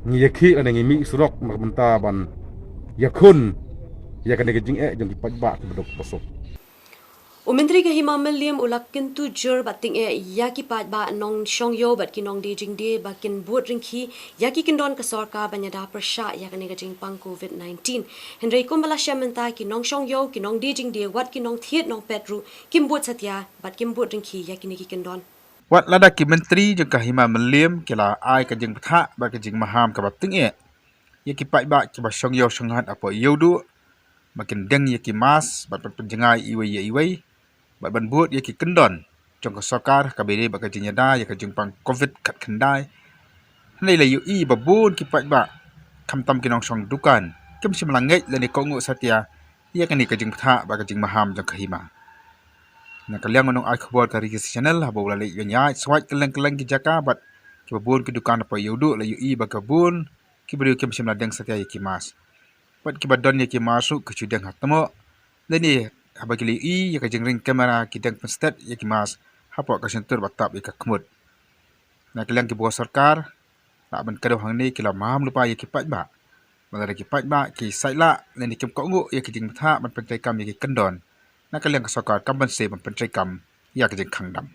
ngi ïakhih lane ngi mih surok na ka bynta ban ïakhun ïa kane ka jingeh jong ki paidbah kiba duk ba suk. U Myntri ka Hima Mylliem u la kyntu jur bad tyngeh ïa ki paidbah nongshong ïew bad ki nongdie jingdie ba kin bud ryngkhie ïa ki kyndon ka sorkar ban ïada pyrshah ïa kane ka jingpang covid nineteen. Hynrei kumba la shem mynta, ki nongshong ïew, ki nongdie jingdie wat ki nongthied nongpet ruh kim bud satia bad kim bud ryngkhie ïa kine ki kyndon. Wat lada ki myntri jong ka Hima Mylliem ki la ai ka jingbthah bad ka jingmaham kaba tyngeh ïa ki paidbah kiba shong ïew shong hat hapoh Ïewduh ba kin deng ïa ki mask bad ban pynjngai iwei ïa iwei bad ban bud ïa ki kyndon jong ka sorkar kaba ïadei bad ka jingïada ïa ka jingpang covid khatkhyndai. Hynrei la ïohi ba bun ki paidbah, khamtam ki nongshong dukan, kim shym la ngeit lane kohnguh satia ïa kane ka jingbthah bad ka jingmaham jong ka Hima. Na ka liang u nongai khubor ka Rikisi Channel haba u la leit ban ïaid swait kylleng kylleng ki jaka bad kiba bun ki dukan hapoh Ïewduh la ïohi ba ka bun ki briew kim shym la deng satia ïa ki mask. Bad kiba don ïa ki mask ruh ki shu deng ha tmoh. Lane haba ki la ïohi ïa ka jingring kamera ki deng pynstet ïa ki mask hapoh ka shyntur bad tap ïa ka khmut. Na ka liang ki bor sorkar, lah ban kdew hangne ki la maham lypa ïa ki paidbah. Ba lada ki paidbah ki saitlah lane kim kohnguh ïa ki jingbthah ban pyntreikam ïa ki kyndon, na ka liang ka sorkar kam banse ban pyntreikam ïa ka jingkhang dam.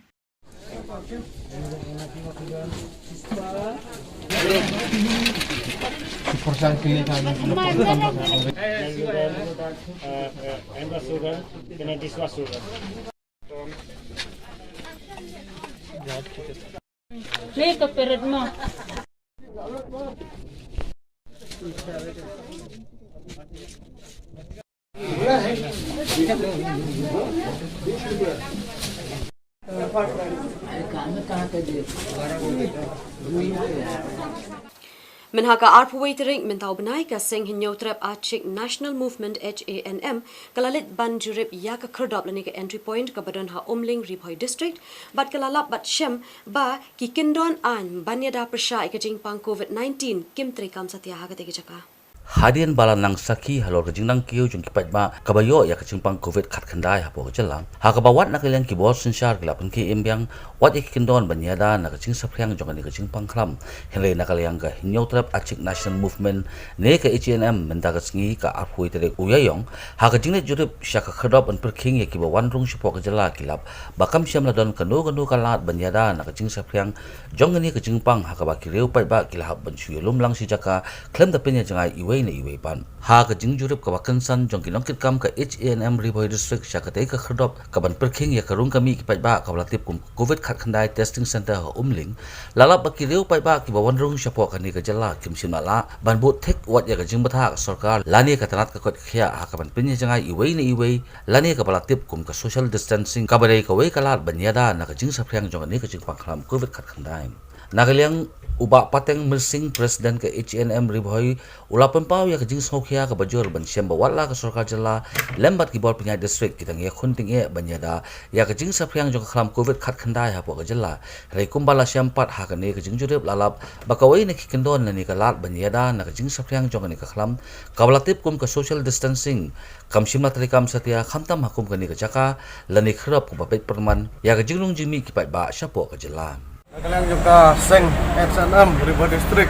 Mynha ka arphew wei tarik mynta u bnai, ka Seng Hynñiewtrep Achik National Movement, H A N M, ka la leit ban jurip ïa ka khyrdop lane ka entry point kaba don ha Umling, Ri Bhoi District, bad ka la lap bad shem ba ki kyndon aiñ ban ïada pyrshah ïa ka jingpang covid nineteen kim treikam satia ha katei ka jaka. Hadien ba la nang sakhi halor ka jingnangkiew jong ki paidbah kaba ïoh ïa ka jingpang covid khatkhyndai hapoh ka jylla, ha kaba wat na ka liang ki bor synshar ki la pynkhiah im biang wat ïa ki kyndon ban ïada na ka jingsaphriang jong kane ka jingpang khlam. Hynrei na ka liang ka Hynñiewtrep Achik National Movement ne ka H A N M mynta ka sngi ka arphew wei tarik u Ïaïong, ha ka jingleit jurip sha ka khyrdop ban pyrkhing ïa kiba wan rung shapoh ka jylla, ki lap ba kam shym la don kano kano ka lad ban ïada na ka jingsaphriang jong kane ka jingpang, ha kaba ki riew paidbah ki la hap ban shu ïalum lang shi jaka khlem da pynïajngai iwei iwei na iwei pat. Ha ka jingjurip kaba kynsan jong ki nongkitkam ka H A N M Ri Bhoi District sha katei ka khyrdop kaban pyrkhing ïa ka rung ka mih ki paidbah kaba la tip kum Covid khatkhyndai Testing Center ha Umling, la lap ba ki riew paidbah kiba wan rung shapoh kane ka jylla kim shym la lah ban bud thik wat ïa ka jingbthah ka sorkar lane ka tnat ka koit ka khiah ha kaban pynïajngai iwei na iwei lane kaba la tip kum ka social distancing, kaba dei kawei ka lad ban ïada na ka jingsaphriang jong kane ka jingpang khlam Covid khatkhyndai. Na ka liang u Bah Pateng Myrsing, President ka H A N M Ri Bhoi, u la pynpaw ïa ka jingsngewkhia kaba jur ban shem ba wat la ka sorkar jylla lem bad ki bor pynïaid district ki dang ïakhun tyngeh ban ïada ïa ka jingsaphriang jong ka khlam Covid khatkhyndai hapoh ka jylla. Hynrei kumba la shem pat ha kane ka jingjurip, la lap ba kawei na ki kyndon lane ka lad ban ïada na ka jingsaphriang jong kane ka khlam, kaba la tip kum ka social distancing, kam shym la treikam satia, khamtam ha kum kane ka jaka lane khyrdop kaba peit pyrman ïa ka jingrung jingmih ki paidbah shapoh ka jylla. Na ka liang jong ka seng H A N M Ri Bhoi District,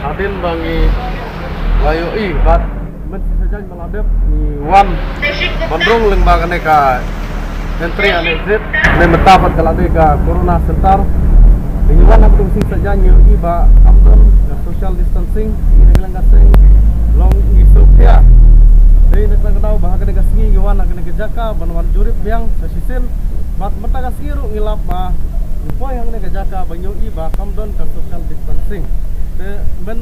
hadien ba ngi la ïohi bad mynshisha jaiñ ba la dep ngi wan ban rung lyngba kane ka entry and exit, ne mynta pat ka la dei ka Corona Center. Ngi wan ha ka mynshisha jaiñ ngi ïohi ba kam don ka social distancing, ngi na ka liang ka seng long ngi sngewkhia. Dei na ka liang ka daw ba ha kane ka sngi ngi wan ha kane ka jaka ban wan jurip biang sa shisien. Bad mynta ka sngi ruh ngi lap ba ngi poi hangne ka jaka ba ngi ïohi ba kam don ka social distancing. Te myn,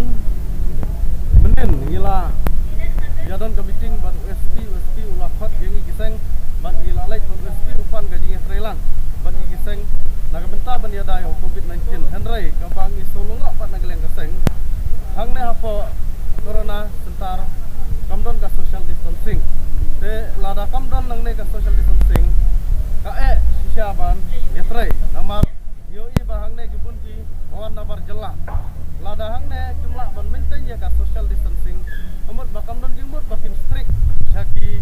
mynnin ngi la ïa don ka meeting bad u S P, u S P u la khot ïa ngi ki seng bad ngi la leit bad u S P u pan ka jingïatreilang bad ngi ki seng na ka bynta ban ïada ïa u Covid nineteen. Hynrei kaba ngi shu lyngngoh pat na ka liang ka seng, hangne hapoh Corona Center kam don ka social distancing. Te lada kam don nangne ka social distancing, ka eh shisha ban ïatrei. Namar ïohi ba hangne ki bun ki ba wan na bar jylla. Lada hangne kim lah ban maintain ïa ka social distancing, ka mut ba kam don jingmut ba kin strict sha ki,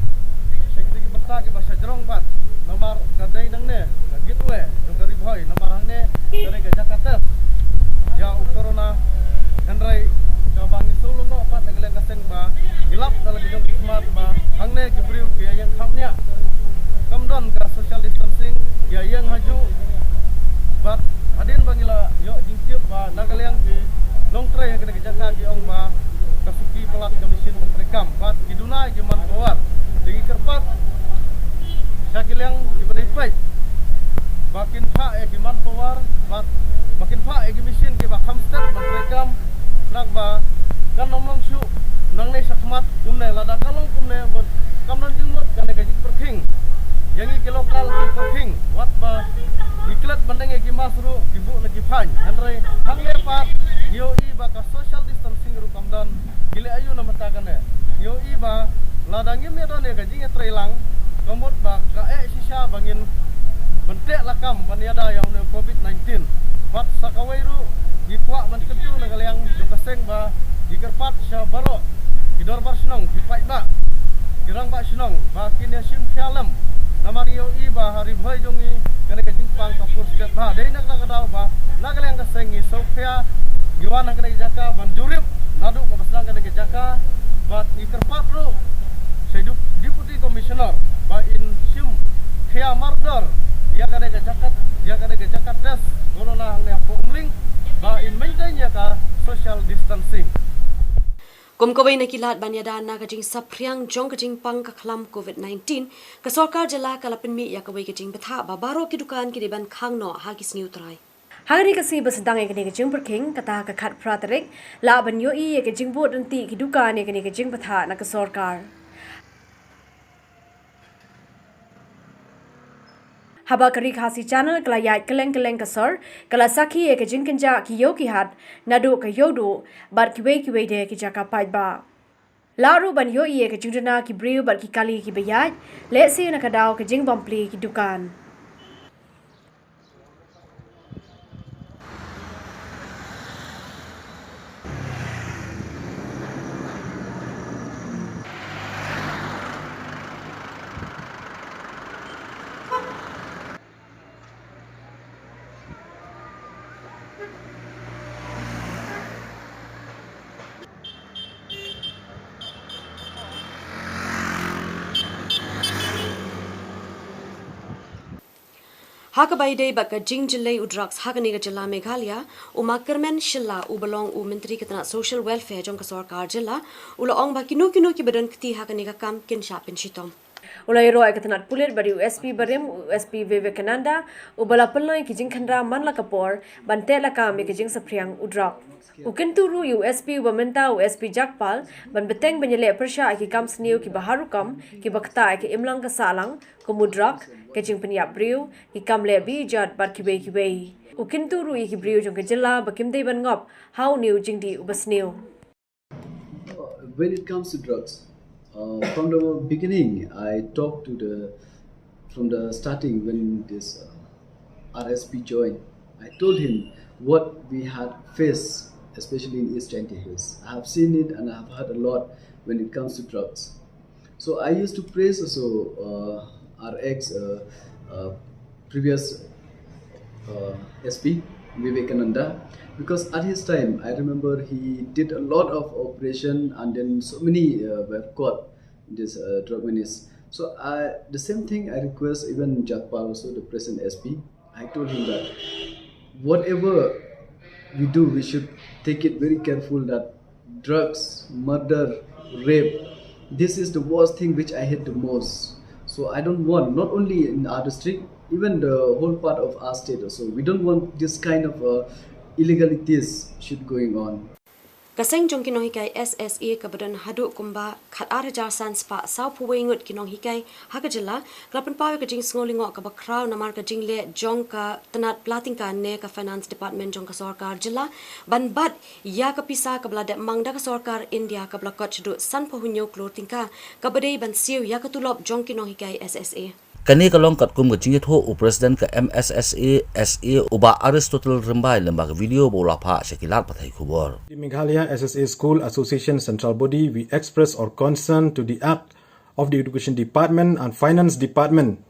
sha ki, ki bynta kiba sha jrong bad. Namar ka dei nangne ka gateway jong ka Ri Bhoi, namar hangne ka dei ka jaka test ïa u Corona. Hynrei kaba ngi shu lyngngoh pat na ka liang ka seng ba ngi lap da la ki jong ki khmat ba hangne ki briew ki ïeng khapniah. Kam don ka social distancing, ki ïeng hajuh. Bad hadien ba ngi la ïoh jingtip ba na ka liang ki nongtrei ha kane ka jaka ki ong ba ka suki palat ka machine ban treikam bad ki duna ïa ki manpower. Te ngi kyrpad sha ki liang kiba dei peit ba kin phah ïa ki manpower bad ba kin phah ïa ki machine kiba kham stet ban treikam. Naba kan ym long shuh nangne shakhmat kumne, lada ka long kumne bad kam don jingmut kane ka jingpyrkhing ïa ngi ki local ki pyrkhing, wat ba ngi klet ban deng ïa ki mask ruh ki buh na ki fine. Hynrei hangne pat ngi ïohi ba ka social distancing ruh kam don. Ki leh aïu na mynta kane? Ngi ïohi ba lada ngim ïa don ïa ka jingïatreilang, ka mut ba ka eh shisha ba ngin ban teh lakam ban ïada ïa une u Covid nineteen. Bad sa kawei ruh ngi kwah ban kyntu na ka liang jong ka seng ba ngi kyrpad sha baroh ki dorbar shnong, ki paidbah, ki rangbah shnong ba kin ïa shim khia lem. Namar ngi ïohi ba ha Ri Bhoi jong ngi kane ka jingpang ka pur stet bha. Dei na kata ka daw ba na ka liang ka seng ngi sngewkhia, ngi wan ha kane ka jaka ban jurip naduh kaba sdang kane ka jaka. Bad ngi kyrpad ruh sha i Deputy Commissioner ba in shim khia mardor ïa kane ka jaka, ïa kane ka jaka test corona hangne hapoh Umling, ba in maintain ïa ka social distancing. Kum kawei na ki lad ban ïada na ka jingsaphriang jong ka jingpang ka khlam Covid nineteen, ka sorkar jylla ka la pynmih ïa kawei ka jingbthah ba baroh ki dukan ki dei ban khang noh ha ki sngi U Trai. Ha kane ka sngi ba sdang ïa kane ka jingpyrkhing, kata ka khatphra tarik, lah ban ïohi ïa ka jingbud ryntih ki dukan ïa kane ka jingbthah na ka sorkar. Haba ka Ri Khasi Channel ka la ïaid kylleng kylleng ka sor, ka la sakhi ïa ka jingkynjah ki ïew ki hat, naduh ka Ïewduh bad kiwei kiwei de ki jaka paidbah. Lah ruh ban ïohi ïa ka jingduna ki briew bad ki kali kiba ïaid, lehse na ka daw ka jingbam plie ki dukan. Ha kaba ïadei bad ka jingjyllei u drugs ha kane ka jylla Meghalaya, u Ma Kyrmen Shylla uba long u Myntri ka tnat Social Welfare jong ka sorkar jylla, u la ong ba kino kino kiba don kti ha kane ka kam kin shah pynshitom. U la ïaroh ïa ka tnat pulit bad ïa u S P barim, u S P Vivekananda, uba la pynlong ïa ki jingkhynra man la ka por ban teh lakam ïa ka jingsaphriang u drug. U kyntu ruh ïa u S P uba mynta, u S P Jagpal, ban bteng ban ïaleh pyrshah ïa ki kam sniew kiba har rukom, kiba ktah ïa ka imlang ka sahlang, kum u drug, ka jingpynïap briew, ki kam leh beijot bad kiwei kiwei. U kyntu ruh ïa ki briew jong ka jylla ba kim dei ban ngop ha une u jingdih uba sniew. When it comes to drugs, uh, from the beginning, I talked to the, from the starting when this uh, R S P joined, I told him what we had faced, especially in East Jaintia Hills. I have seen it and I have heard a lot when it comes to drugs. So I used to praise also uh, our ex uh, uh, previous uh, S P Vivekananda, because at his time I remember he did a lot of operation and then so many uh, were caught, this uh, drug menace. So I, the same thing I request even Jagpal also, the present S P. I told him that whatever we do, we should take it very careful that drugs, murder, rape, this is the worst thing which I hate the most. So I don't want, not only in our district, even the whole part of our state also, we don't want this kind of uh, illegalities should going on. Ka seng jong ki nonghikai S S A kaba don haduh kumba khat ar hajar san spah saw phew wei ngut ki nonghikai ha ka jylla, ka la pynpaw ïa ka jingsngew lyngngoh kaba khraw namar ka jingleh jong ka tnat pla tyngka ne ka Finance Department jong ka sorkar jylla ban bat ïa ka pisa kaba la dep mang da ka sorkar India kaba la kot shaduh san phew hynñiew klur tyngka, kaba dei ban siew ïa ka tulop jong ki nonghikai S S A. Kane ka long katkum ka jingïathuh u President ka M S S A S A, u Bah Aristotle Rymbai, lyngba ka video ba u la phah sha ki lad pathai khubor. The Meghalaya S S A School Association Central Body, we express our concern to the act of the Education Department and Finance Department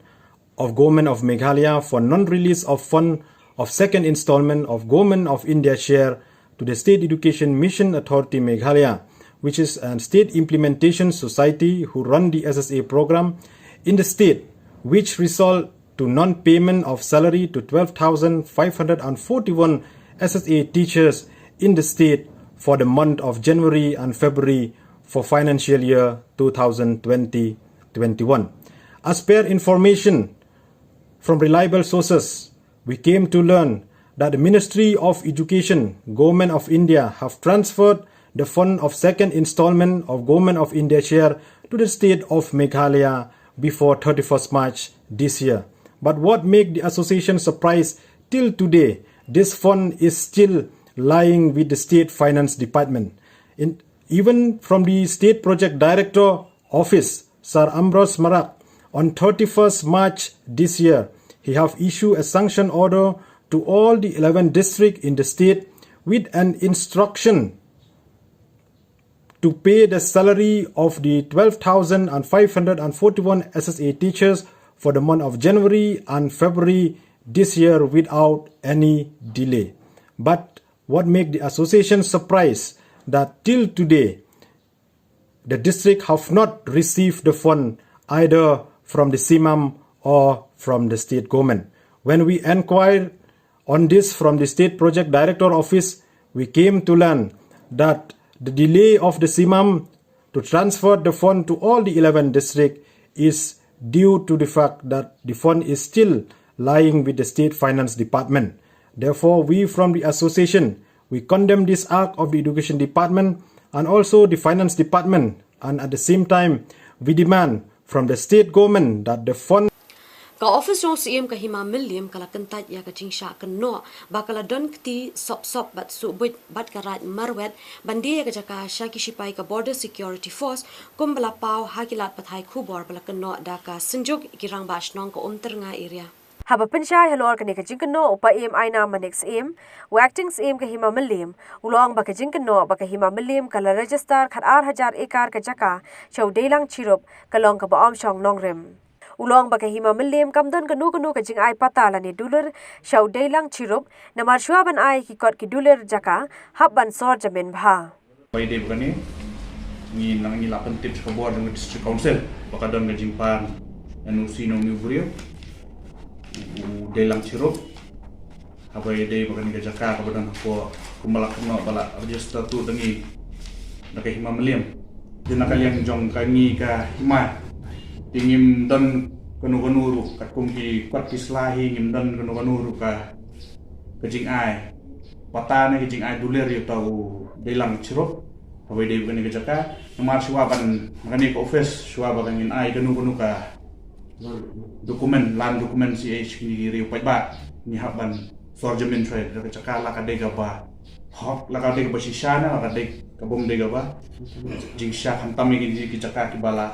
of Government of Meghalaya for non-release of fund of second installment of Government of India share to the State Education Mission Authority Meghalaya, which is a state implementation society who run the S S A program in the state, which result to non-payment of salary to twelve thousand five hundred and forty-one S S A teachers in the state for the month of January and February for financial year two thousand twenty twenty-one. As per information from reliable sources, we came to learn that the Ministry of Education, Government of India, have transferred the fund of second installment of Government of India share to the state of Meghalaya before thirty-first March this year. But what make the association surprised, till today, this fund is still lying with the State Finance Department. In, even from the State Project Director Office, Sir Ambrose Marak, on thirty-first March this year, he have issued a sanction order to all the eleven district in the state with an instruction to pay the salary of the twelve thousand five hundred forty-one S S A teachers for the month of January and February this year without any delay. But what make the association surprised that till today, the district have not received the fund either from the CMAM or from the state government. When we inquired on this from the State Project Director Office, we came to learn that the delay of the CMAM to transfer the fund to all the eleven district is due to the fact that the fund is still lying with the State Finance Department. Therefore, we from the association, we condemn this act of the Education Department and also the Finance Department, and at the same time, we demand from the state government that the fund Ka ophis jong u Syiem ka Hima Mylliem ka la kyntait ïa ka jingshah kynnoh ba ka la don kti sop sop bad suh buit bad ka Raid Marwet ban die ïa ka jaka sha ki shipai ka Border Security Force, kumba la paw ha ki lad pathai khubor ba la kynnoh da ka Synjuk ki Rangbah Shnong ka Umtyrnga Area. Haba pynshai halor kane ka jingkynnoh, u Paiem Aina Manik Syiem, u Acting Syiem ka Hima Mylliem, u la ong ba ka jingkynnoh ba ka Hima Mylliem ka la register khat ar hajar ekar ka jaka sha u Deilang Chirup ka long kaba ym shong nongrim. U la ong ba ka Hima Mylliem kam don kano kano ka jingai pata lane dulir sha u Deilang Chirup, namar shuwa ban ai ki kot ki dulir jaka, hap ban sor jamin bha. Bai dei ba kane, ngi nang ngi la pyntip sha ka bor jong ka District Council ba ka don ka jingpan N O C na une u briew. u Deilang Chirup. Haba ïadei bad kane ka jaka kaba don hapoh kumba la kynnoh ba la register tuh da ngi da ka Hima Mylliem. Te na ka liang jong ka ngi ka hima, te ngim don kano kano ruh, katkum ki kot ki sla hi ngim don kano kano ruh ka, ka jingai pata ne ka jingai dulir ïa uta u Deilang Chirup. Haba ïadei bad kane ka jaka, namar shuwa ban, kane ka office, shuwa ba ngin ai kano kano ka document, land document C H kine ki riew paidbah, ngi hap ban sor jamin shuwa da ka jaka, la ka dei kaba hok, la ka dei kaba shisha ne la ka dei kaba ym dei kaba jingshisha, khamtam ïa kine ki jaka kiba la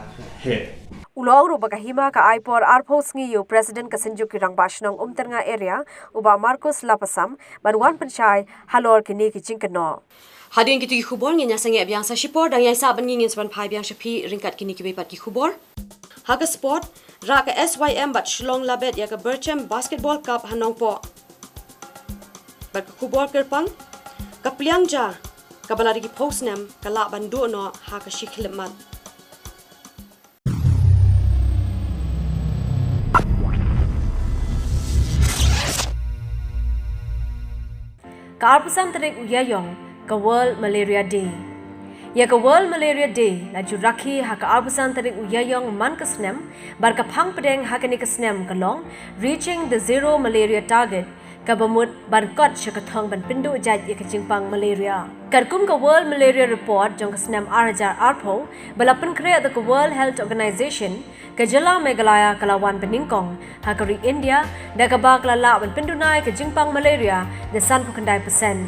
heh. U la ong ruh ba ka hima ka ai por arphew sngi ïa u President ka Synjuk ki Rangbah Shnong Umtyrnga Area, u Bah Marcus Lapasam, ban wan pynshai halor kine ki jingkynnoh. Hadien kito ki khubor ngin ïa sangeh biang sa shipor, dang ïa sah ban ngi ngin sa ban phai biang sha phi ryngkat kine kiwei pat ki khubor. Ha ka sport, rah ka S Y M bad Shillong Labet ïa ka Berchem Basketball Cup ha Nongpoh. Bad ka khubor kyrpang, ka pliang ja kaba la dei ki phew snem ka lah ban duh noh ha ka shi khyllipmat. Ka arphew san tarik u Ïaïong, ka World Malaria Day. Ïa ka World Malaria Day la ju rakhe ha ka arphew san tarik u Ïaïong man ka snem, bad ka phang pdeng ha kane ka snem ka long Reaching the Zero Malaria Target, kaba mut ban kot sha ka thong ban pynduh jait ïa ka jingpang malaria. Katkum ka World Malaria Report jong ka snem ar hajar arphew, ba la pynkhreh da ka World Health Organization, ka jylla Meghalaya ka la wan banyngkong ha ka ri India, da kaba ka la lah ban pynduna ïa ka jingpang malaria da sanphew khyndai percent.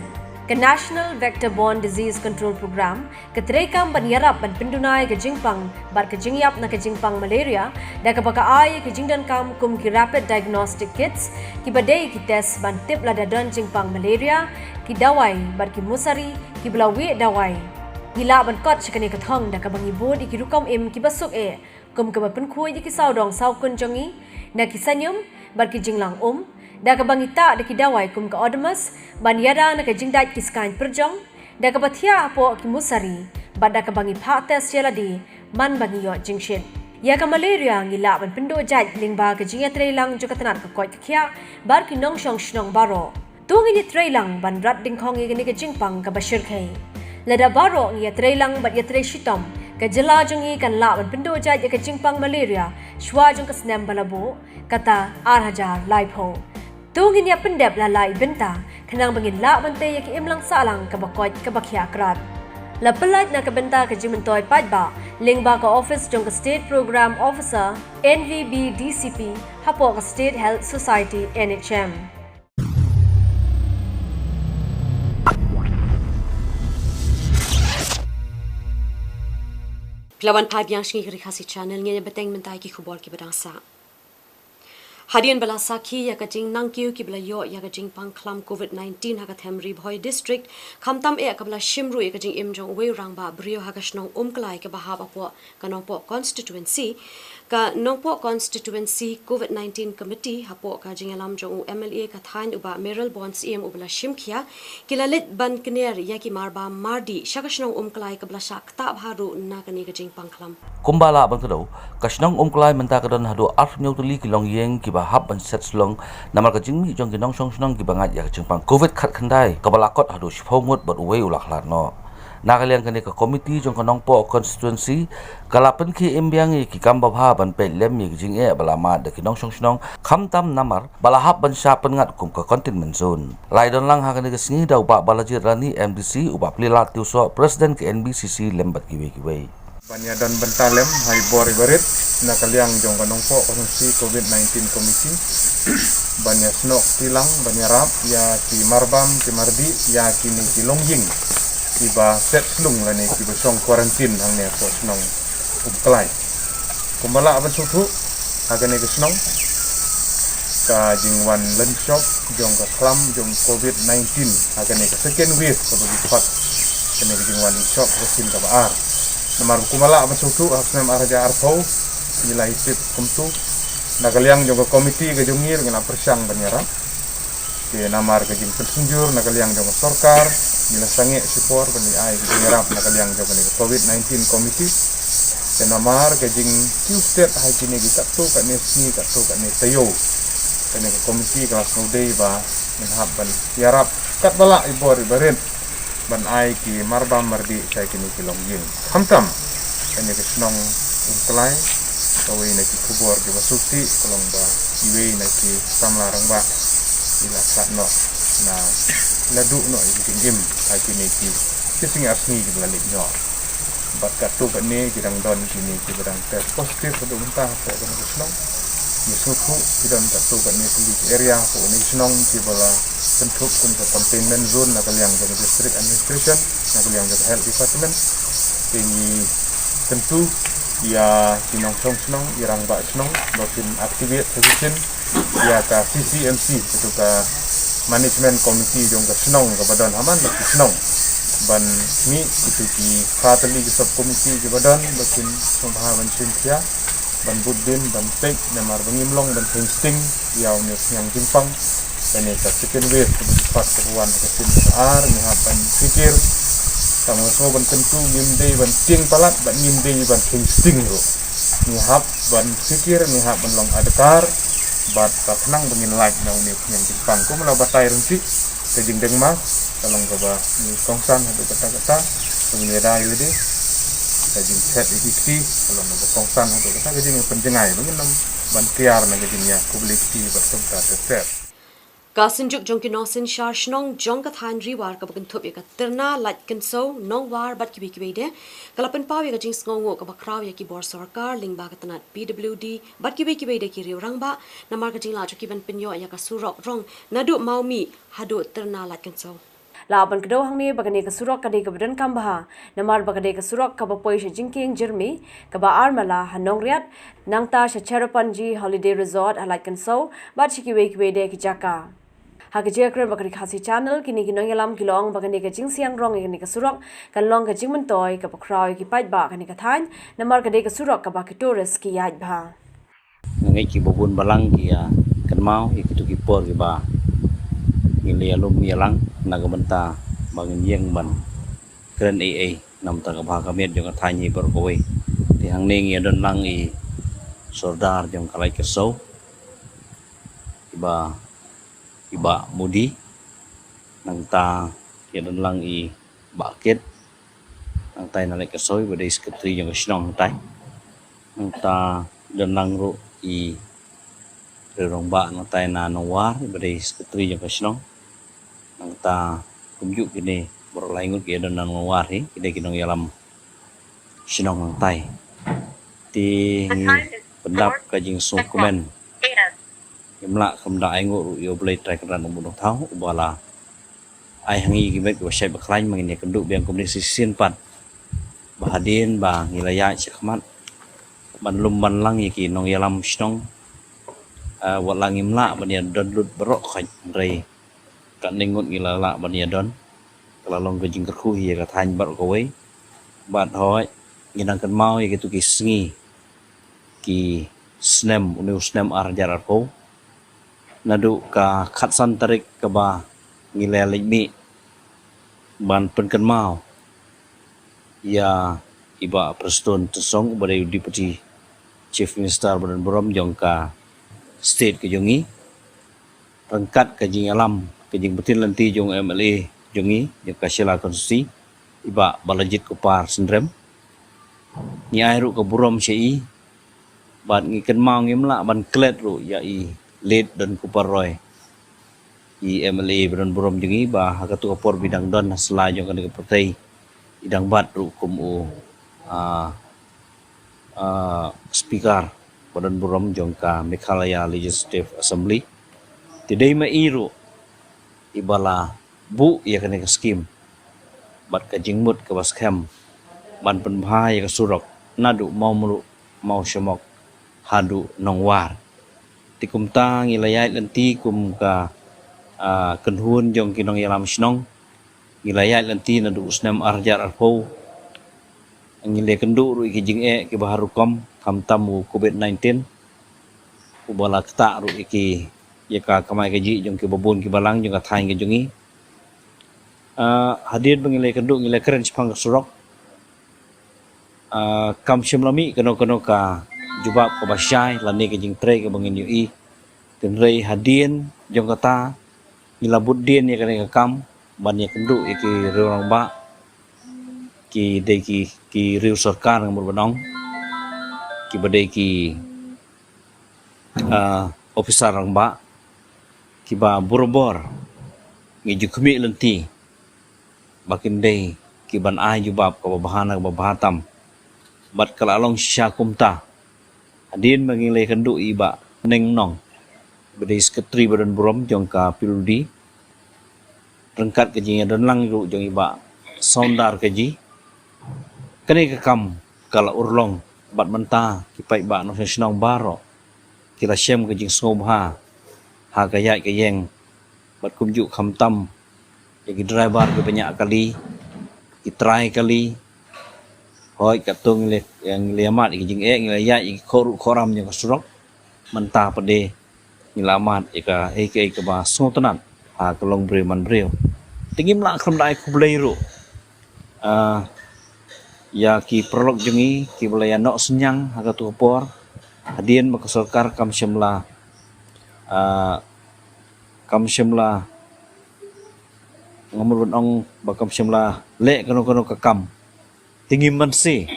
Ka National Vector Borne Disease Control Programme, ka treikam ban ïarap ban pynduna ïa ka jingpang bad ka jingïap na ka jingpang malaria, da kaba ka ai ïa ka jingdonkam kum ki rapid diagnostic kits, kiba dei ki test ban tip lada don jingpang malaria, ki dawai bad ki musari kiba la wieh dawai. Ngi lah ban kot sha kane ka thong da kaba ngi bud ïa ki rukom im kiba suk eh, kum kaba pynkhuid ïa ki sawdong sawkun jong ngi na ki saiñum bad ki jinglang um, da kaba ngi tah da ki dawai kum ka Odomos ban ïada na ka jingdait ki skaiñ pyrjong, da kaba thiah hapoh ki musari, bad da kaba ngi phah test ïa lade man ba ngi ïoh jingshit. Ïa ka malaria ngi lah ban pynduh jait lyngba ka jingïatreilang jong ka tnat ka koit ka khiah bad ki nongshong shnong baroh. To ngin ïatreilang ban rat dyngkhong ïa kane ka jingpang kaba shyrkhei. Lada baroh ngi ïatreilang bad ïatrei shitom, ka jylla jong ngi kan lah ban pynduh jait ïa ka jingpang malaria shwa jong ka snem ba la buh, kata ar hajar laiphew. To ngin ïa pyndep la lai bynta, khnang ba ngin lah ban tei ïa ka imlang sahlang kaba koit kaba khiah krad. La pyllait na ka bynta ka jingmyntoi paidbah lyngba ka office jong ka State Programme Officer, N V B D C P, hapoh ka State Health Society, N H M. Phi la wan phai biang sha ngi ka Ri Khasi Channel, ngin ïa bteng mynta ïa ki khubor kiba dang sah. Hadien ba la sakhi ïa ka jingnangkiew kiba la ïoh ïa ka jingpang khlam covid nineteen ha ka them Ri Bhoi District, khamtam eh kaba la shim ruh ïa ka jingim jong uwei u rangbah briew ha ka shnong Umklai kaba hap hapoh ka Nongpoh Constituency. Ka Nongpoh Constituency covid nineteen Committee hapoh ka jingïalam jong u M L A ka thaiñ u Bah Mayralborn Syiem uba la shim khia, ki la leit ban kner ïa ki marbam mardih sha ka shnong Umklai kaba la shah ktah bha ruh na kane ka jingpang khlam. Kumba lah ban kdew, ka shnong Umklai mynta ka don haduh arphew hynñiew tylli ki longïing kiba hap ban set slong namar ka jingmih jong ki nongshong shnong kiba ngeit ïa ka jingpang covid khatkhyndai kaba la kot haduh shiphew ngut bad uwei u la khlad noh. Na ka liang kane ka komiti jong ka Nongpoh Constituency ka la pynkhie im biang ïa ki kam babha ban peit lem ïa ki jingeh ba la mad da ki nongshong shnong, khamtam namar ba la hap ban shah pynngat kum ka containment zone. La ïadon lang ha kane ka sngi da u Bah Balajied Rani, M D C, u Bah Plielad Tiewsoh, President ka N B C C, lem bad kiwei kiwei. Ban ïadon bynta lem ha i bor i barit na ka liang jong ka Nongpoh Constituency covid nineteen Committee, ban ïasnoh kti lang, ban ïarap ïa ki marbam ki mardih ïa kine ki longïing kiba set slung lane kiba shong quarantine hangne hapoh shnong Umklai. Kumba lah ban sngewthuh, ha kane ka shnong ka jingwan lynshop jong ka khlam jong covid nineteen ha kane ka second wave kaba ngi khot, kane ka jingwan lynshop vaccine kaba ar. Namar kumba lah ban sngewthuh, ha ka snem ar hajar arphew ngi la ïa tip kumto, na ka liang jong ka komiti ka jong ngi ruh ngi la pyrshang ban ïarap. Te namar ka jingpynsynjur na ka liang jong ka sorkar, ngi la sangeh shipor ban ïa ai ka jingïarap na ka liang jong kane ka covid nineteen committee. Te namar ka jingkiew stet ha kine ki katto katne sngi, katto katne taïew, Kane ka komiti ka la sngewdei ba ngin hap ban ïarap katba lah i bor i barit ban ai ki marbam mardih sha kine ki longïing. Khamtam kane ka shnong Umklai, kawei na ki khubor kiba sngewsih ka long ba iwei na ki samla rangbah i la sah noh, na la duh noh ïa ki jingim ha kine ki, ki sngi ar sngi kiba la leit noh. Bad katto katne ki dang don kine kiba dang test positive haduh mynta hapoh kane ka shnong. Ngi sngewthuh ki don katto katne tylli ki area hapoh kane ka shnong kiba la kynthup kum ka containment zone na ka liang jong ka district administration, na ka liang jong ka health department. Te ngi kyntu ïa ki nongshong shnong, ïa rangbah shnong ba kin activate sha shisien ïa ka C C M C, katu ka management committee jong ka shnong kaba don ha man la ki shnong, ban mih kitu ki pha tylli ki sub committee kiba don ba kin sngewbha ban shim khia, ban bud din, ban peit, namar ba ngim long ban kheiñ sting ïa une u khñiang jingpang. Kane ka second wave kaba ki pat kaba wan ha ka sien kaba ar, ngi hap ban phikir. Tang ba sngew ban kyntu, ngim dei ban tieng palat bad ngim dei ban kheiñ sting ruh. Ngi hap ban phikir, ngi hap ban long adkar bad ka khnang ba ngin lait na une u khñiang jingpang. Kumba la batai ryntih, ka jingdeng mask ka long kaba ngi kongsan haduh katta katta, ba ngin ïada ïa lade. Ka jingthet ïa ki kti ka long kaba kongsan haduh katta, ka jingpynjngai ba ngin ym ban tiar na ka jingïakhublei kti bad kumta ter ter. Ka synjuk jong ki nongsynshar shnong jong ka thaiñ Ri War kaba kynthup ïa ka Tyrna Lait Kynsew, Nongwar bad kiwei kiwei de, ka la pynpaw ïa ka jingsngewnguh kaba khraw ïa ki bor sorkar lyngba ka tnat P W D bad kiwei kiwei de ki riew rangbah, namar ka jinglah jong ki ban pynïoh ïa ka surok rong naduh Mawmih haduh Tyrna Lait Kynsew. Lah ban kdew hangne ba kane ka surok ka dei kaba donkam bha, namar ba ka dei ka surok kaba poi sha jingkieng Jyrmi, kaba ar mala ha Nongriat, nangta sha Cherrapunji Holiday Resort ha Lait Kynsew bad sha kiwei kiwei de ki jaka. Ha ka jingïakren bad ka Ri Khasi Channel, kine ki nongïalam ki la ong ba kane ka jingsiang rong ïa kane ka surok kan long ka jingmyntoi kaba khraw ïa ki paidbah kane ka thaiñ, namar ka dei ka surok kaba ki tourist ki ïaid bha. Nga ngeit kiba bun balang ki ïa kynmaw ïa kitu ki por kiba ngi la ïalum ïalang na ka bynta ba ngin ïeng ban kren ei ei na ka bynta ka bha ka miat jong ka thaiñ hi baroh kawei. Te hangne ngi ïa don lang i Sordar jong ka Lait Kynsew, i Bah, i Bah Mudi. Nangta ïa don lang i Bah Kit, nangta na Lait Kynsew, ba dei secretary jong ka shnong hangtai. Nangta don lang ruh i riew rangbah nangta na Nongwar, ba dei secretary jong ka shnong. Nangta kumjuh kine baroh lai ngut ki ïa don na Nongwar hi, ki dei ki nongïalam shnong hangtai. Te ngi pyndap ka jingsngewkmen. Ngim lah kam da ai nguh ruh ïa U Blei Trai Kynrad Nongbuh Nongthaw uba la ai ha ngi ki met kiba shait ba khlaiñ, ba ngin ïa kynduh biang kumne shisien pat. Ba hadien ba ngi la ïaid sha khmat ban lum ban lang ïa ki nongïalam shnong, ah, wat la ngim lah ban ïa don lut baroh khoit, hynrei katne ngut ngi la lah ban ïa don. Ka la long ka jingkyrkhu hi ïa ka thaiñ baroh kawei. Bad hooid, ngi dang kynmaw ïa kitu ki sngi, ki snem, une u snem ar hajar arphew, naduh ka khatsan tarik kaba ngi la leit mih ban pynkynmaw ïa i Bah Prestone Tynsong, uba dei u Deputy Chief Minister ba don burom jong ka state ka jong ngi, ryngkat ka jingïalam, ka jingpynlynti jong u M L A jong ngi, jong ka Shella Constituency, i Bah Balajied Kupar Syndrem. Ngi ai ruh ka burom sha i, bad ngi kynmaw ngim lah ban klet ruh ïa i late Don Kupar Roy, i M L A ba don burom jong ngi, ba ha katu ka por ba i dang don ha sla jong kane ka pyrthei, i dang bat ruh kum u, ah, ah, speaker ba don burom jong ka Meghalaya Legislative Assembly. Te dei ma i ruh iba la buh ïa kane ka skim bad ka jingmut kaba skhem ban pynbha ïa ka surok naduh Mawmluh, Mawshamok haduh Nongwar. Te kumta ngi la ïaid lynti kum ka, ah, kynhun jong ki nongïalam shnong. Ngi la ïaid lynti naduh u snem ar hajar arphew. Ngi la kynduh ruh ïa ki jingeh kiba har rukom, khamtam u Covid nineteen, uba la ktah ruh ïa ki, ïa ka kamai kajih jong kiba bun kiba lang jong ka thaiñ ka jong ngi. Ah, hadien ba ngi la kynduh, ngi la kren shaphang ka surok, ah, kam shym la mih kano kano ka jubab kaba shai lane ka jingtrei kaba ngin ïohi Hynrei hadien jong kata, ngi la bud dien ïa kane ka kam ban ïakynduh ïa ki riew rangbah, ki dei ki, ki riew sorkar nga mut ban ong, kiba dei ki, ah, ophisar rangbah, kiba borabor ngi ju khmih lynti ba kin dei ki ban ai jubab kaba bha na kaba bha tam. Bad ka la long shisha kumta hadien ba ngi la ïakynduh ïa i Bah Neng Nong, ba dei Secretary ba don burom jong ka P W D, ryngkat ka jingïadonlang ruh jong i Bah Sawdar Kaji. Kane ka kam ka la urlong bad mynta ki paidbah nongshong shnong baroh ki la shem ka jingsngewbha ha ka ïaid ka ïeng, bad kumjuh khamtam ïa ki driver kiba ñiah kali, ki trai kali. Hooid, katto ngi la, ngi la ïa mad ïa ki jingeh, ngi la ïaid ïa ki khohruh khohram jong ka surok. Mynta pat de ngi la mad ïa kaei kaei kaba sngewtynnat ha ka longbriew manbriew. Te ngim lah khlem da ai khublei ruh, ah, ïa ki paralok jong ngi kiba la ïa noh synñiang ha kato ka por, hadien ba ka sorkar kam shym la, ah, kam shym la, nga mut ban ong ba kam shym la leh kano kano ka kam. Te ngim banse,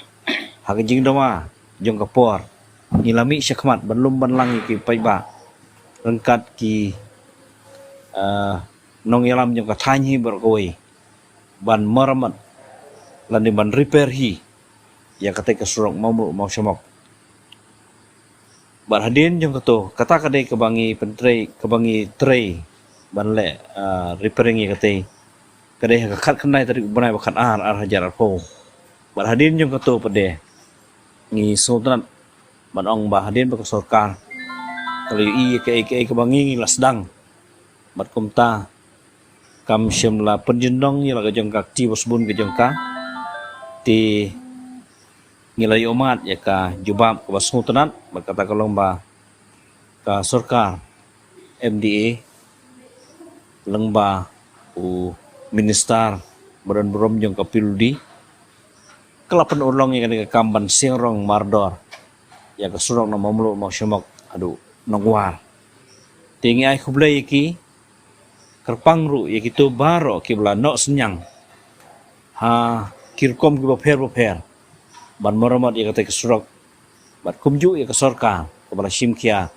ha ka jingdawa jong ka por, ngi la mih shakhmat ban lum ban lang ïa ki paidbah ryngkat ki, ah, nongïalam jong ka thaiñ hi baroh kawei ban maramat lane ban repair hi ïa katei ka surok Mawmluh Mawshamok. Bad hadien jong kato, kata ka dei kaba ngi pyntrei, kaba ngi trei ban leh, ah, repairing ïa katei, ka dei ha ka khatkhyndai tarik u bnai ba khatar, ar hajar arphew. Bad hadien jong kato pat de, ngi sngewtynnat ban ong ba hadien ba ka sorkar ka la ïohi ïa kaei kaei kaba ngi, ngi la sdang. Bad kumta kam shym la pynjyndong ïa la ka jong ka kti ba sbun ka jong ka. Te ngi la ïohmad ïa ka jubab kaba sngewtynnat, bad kata ka long ba ka sorkar M D A lyngba u minister ba don burom jong ka P W D ka la pynurlong ïa kane ka kam ban seng rong mardor ïa ka surok na Mawmluh Mawshamok haduh Nongkwar. Te ngi ai khublei ïa ki, kyrpang ruh ïa kito baroh kiba la noh synñiang ha ki rukom kiba pher bapher ban maramat ïa katei ka surok. Bad kumjuh ïa ka sorkar kaba la shim khia,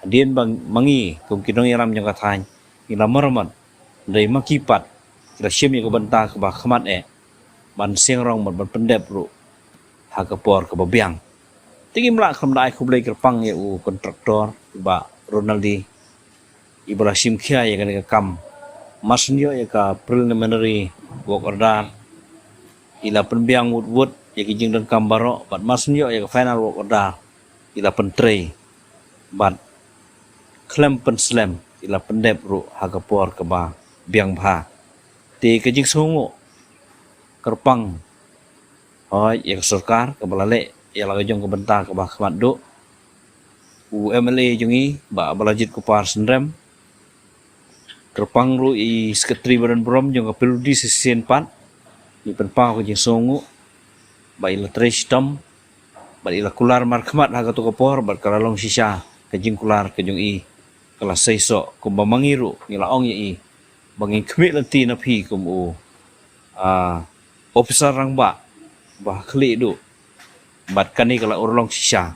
hadien ba ma ngi kum ki nongïalam jong ka thaiñ ngi la maramat, hynrei ma ki pat ki la shim ïa ka bynta kaba khmat eh ban seng rong bad ban pyndep ruh ha ka por kaba biang. Te ngim lah khlem da ai khublei kyrpang ïa u kontraktor, Bah Ronaldi, iba la shim khia ïa kane ka kam. Mar shu ïoh ïa ka preliminary work order, i la pynbiang wut wut ïa ki jingdonkam baroh, bad mar shu ïoh ïa ka final work order, i la pyntrei, bad khlem pynslem, i la pyndep ruh ha ka por kaba biang bha. Te ka jingsngewnguh kyrpang, hooid, ïa ka sorkar kaba la leh ïa la ka jong ka bynta kaba khmat duh. U M L A jong ngi, Bah Balajied Kupar Synrem, kyrpang ruh ïa i Secretary ba don burom jong ka P W D shisien pat, ngi pynpaw ka jingsngewnguh ba i la trei shitom bad i la kular markhmat ha kato ka por, bad ka la long shisha ka jingkular ka jong i, ka la seisoh kumba ma ngi ruh ngi la ong ïa i ba ngin khmih lynti na phi kum u, ah, ophisar rangbah ba khlieh duh. Bad kane ka la urlong shisha.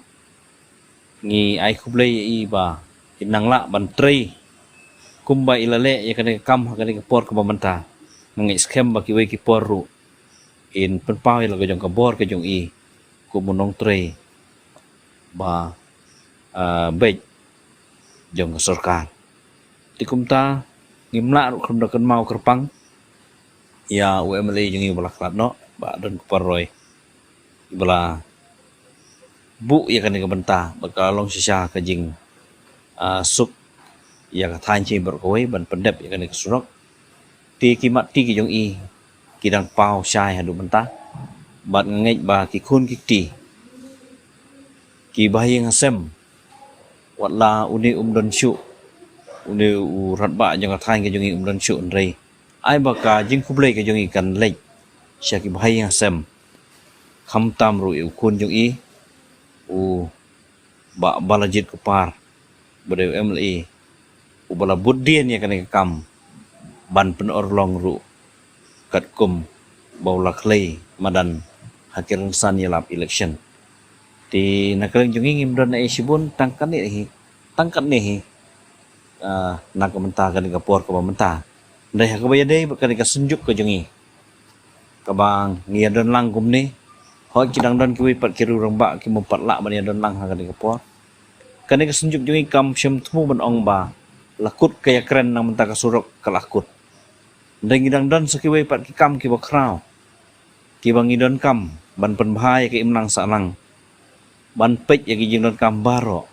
Ngi ai khublei ïa i ba i nang lah ban trei kumba i la leh ïa kane ka kam ha kane ka por kaba mynta. Nga ngeit skhem ba kiwei ki por ruh in pynpaw ïa la ka jong ka bor ka jong i kum u nongtrei ba, ah, beit jong ka sorkar. Te kumta ngim lah ruh khlem da kynmaw kyrpang ïa u M L A jong ngi ba la khlad noh, Bah Donkupar Roy, iba la buh ïa kane ka bynta bad ka la long shisha ka jing, ah, suk ïa ka thaiñ shi baroh kawei ban pyndep ïa kane ka surok. Te ki mat ti ki jong i ki dang paw shai haduh mynta, bad nga ngeit ba ki khun ki kti, ki bahaïing hasem, wat la une um don shuh, une u rangbah jong ka thaiñ ka jong i um don shuh, hynrei ai ba ka jingkhublei ka jong i kan leit sha ki bahaïing hasem, khamtam ruh ïa u khun jong i, u Bah Balajied Kupar, ba dei u M L A uba la bud dien ïa kane ka kam ban pynurlong ruh katkum ba u la khlei madan ha ki rynsan ïalap election. Te na ka liang jong ngi ngim don ei shibun tang kane hi, tang kane hi. Ah, na ka mynta kane ka por kaba mynta. Hynrei ha kaba ïadei bad kane ka synjuk ka jong ngi, kaba ngi ïa don lang kumne, hooid ki dang don kiwei pat ki riew rangbah ki bym pat lah ban ïa don lang ha kane ka por. Kane ka synjuk jong ngi kam shym thmu ban ong ba la kut ka ïakren na ka bynta ka surok, ka la kut. Hynrei ngi dang don sa kiwei pat ki kam kiba khraw, kiba ngi donkam ban pynbha ïa ka imlang sahlang, ban peit ïa ki jingdonkam baroh.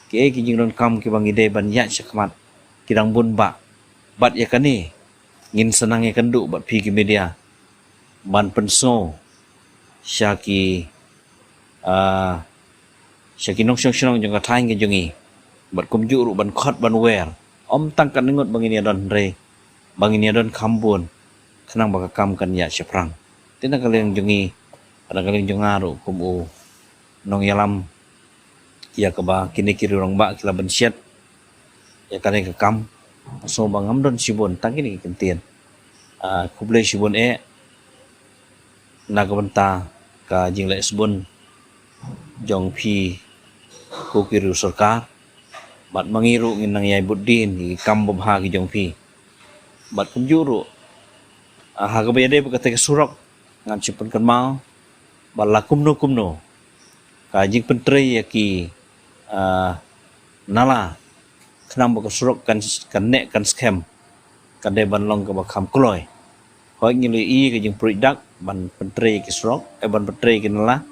Kiei ki jingdonkam kiba ngi dei ban ïaid shakhmat, ki dang bun bah. Bad ïa kane ngin sa nang ïakynduh bad phi ki media ban pynsngew sha ki, ah, sha ki nongshong shnong jong ka thaiñ ka jong ngi, bad kumjuh ruh ban khot ban wer, ym tang katne ngut ba ngin ïa don, hynrei ba ngin ïa don kham bun, khnang ba ka kam kan ïaid shaphrang. Te na ka liang jong ngi, na ka liang jong nga ruh kum u nongïalam ïa kaba kine ki riew rangbah ki la bynshet ïa kane ka kam, so ba ngam don shibun tang kine ki kyntien. Ah, khublei shibun eh na ka bynta ka jingleh sbun jong phi ko ki riew sorkar. Bad ma ngi ruh ngin nang ïai bud dien ïa ki kam babha ki jong phi. Bad kumjuh ruh, ah, ha kaba ïadei bad kata ka surok, ngan shu pynkynmaw ba la kumno kumno ka jingpyntrei ïa ki, ah, nala, khnang ba ka surok kan, kan neh kan skhem, kan dei ban long kaba kham kloi. Hooid ngi la ïohi ka jingpruid dak ban pyntrei ki surok, eh, ban pyntrei ki nala,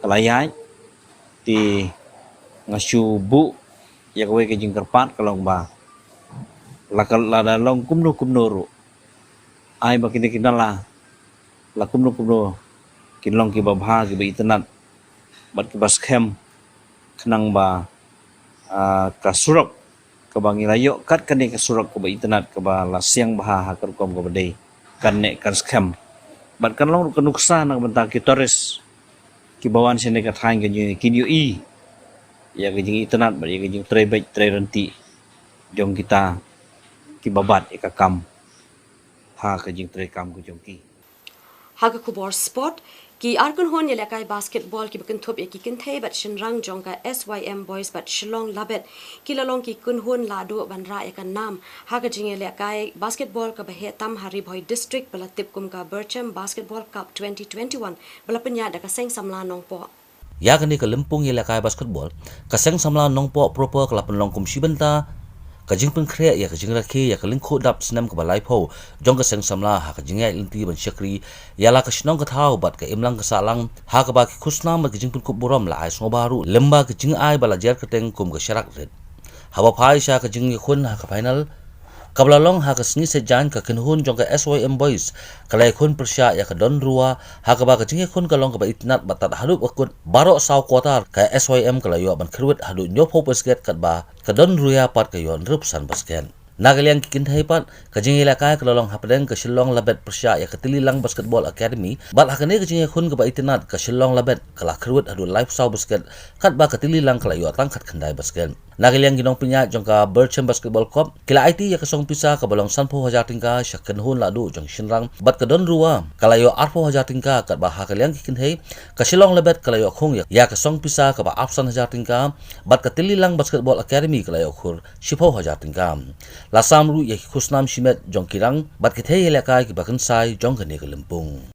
ka la ïaid. Te nga shu buh ïa kawei ka jingkyrpad, ka long ba la ka, lada long kumno kumno ruh, ai ba kine ki nala, la kumno kumno, kin long kiba bha, kiba itynnad bad kiba skhem, khnang ba, ah, ka surok kaba ngi la ïoh kat kane ka surok kaba itynnad, kaba la siang bha ha ka rukom kaba dei, kan neh kan skhem. Bad kan long ruh ka nuksa na ka bynta ki tourist kiba wan shane ka thaiñ ka jong ngi, kin ïohi ïa ka jingitynnad bad ïa ka jingtrei beit trei ryntih jong kita kiba bat ïa ka kam ha ka jingtrei kam ka jong ki. Ha ka khubor sport, ki ar kynhun ïalehkai basketball kiba kynthup ïa ki kynthei bad shynrang jong ka S Y M Boys bad Shillong Labet, ki la long ki kynhun lahduh ban rah ïa ka nam ha ka jingïalehkai basketball kaba heh tam ha Ri Bhoi District, ba la tip kum ka Berchem Basketball Cup twenty twenty-one, ba la pynïaid da ka Seng Samla Nongpoh. Ïa kane ka lympung ïalehkai basketball, ka Seng Samla Nongpoh proper ka la pynlong kum shi bynta ka jingpynkhreh ïa ka jingrakhe ïa ka lyngkhuh dap snem kaba laiphew jong ka Seng Samla ha ka jingïaid lynti ban shakri ïa la ka shnong ka thaw bad ka imlang ka sahlang, ha kaba ki khusnam bad ka jingpynkup burom la ai sngewbha ruh lyngba ka jingai ba la jer kyrteng kum ka Sharak Rit. Haba phai sha ka jingïakhun ha ka final kaba la long ha ka sngi Saitjaiñ, ka kynhun jong ka S Y M Boys ka la ïakhun pyrshah ïa ka Don Rua, ha kaba ka jingïakhun ka long kaba itynnad bad tad haduh ka kut baroh saw quarter, ka S Y M ka la ïoh ban kyrwit haduh hynñiewphew basket, katba ka Don Rua pat ka ïoh hynriewphew san basket. Na ka liang ki kynthei pat, ka jingïalehkai ka la long hapdeng ka Shillong Labet pyrshah ïa ka Tillilang Basketball Academy, bad ha kane ka jingïakhun kaba itynnad, ka Shillong Labet ka la kyrwit haduh laiphew saw basket, katba ka Tillilang ka la ïoh tang khatkhyndai basket. Na ka liang ki nongpynïaid jong ka Berchem Basketball Cup, ki la aiti ïa ka song pisa kaba long sanphew hajar tyngka sha ka kynhun lahduh jong ki shynrang, bad ka Don Rua ka la ïoh arphew hajar tyngka, katba ha ka liang ki kynthei, ka Shillong Labet ka la ïoh khung ïa, ïa ka song pisa kaba arphew san hajar tyngka, bad ka Tillilang Basketball Academy ka la ïoh khur shiphew hajar tyngka. La sam ruh ïa ki khusnam shimet jong ki rang bad ki thei ïalehkai kiba kynsai jong kane ka lympung.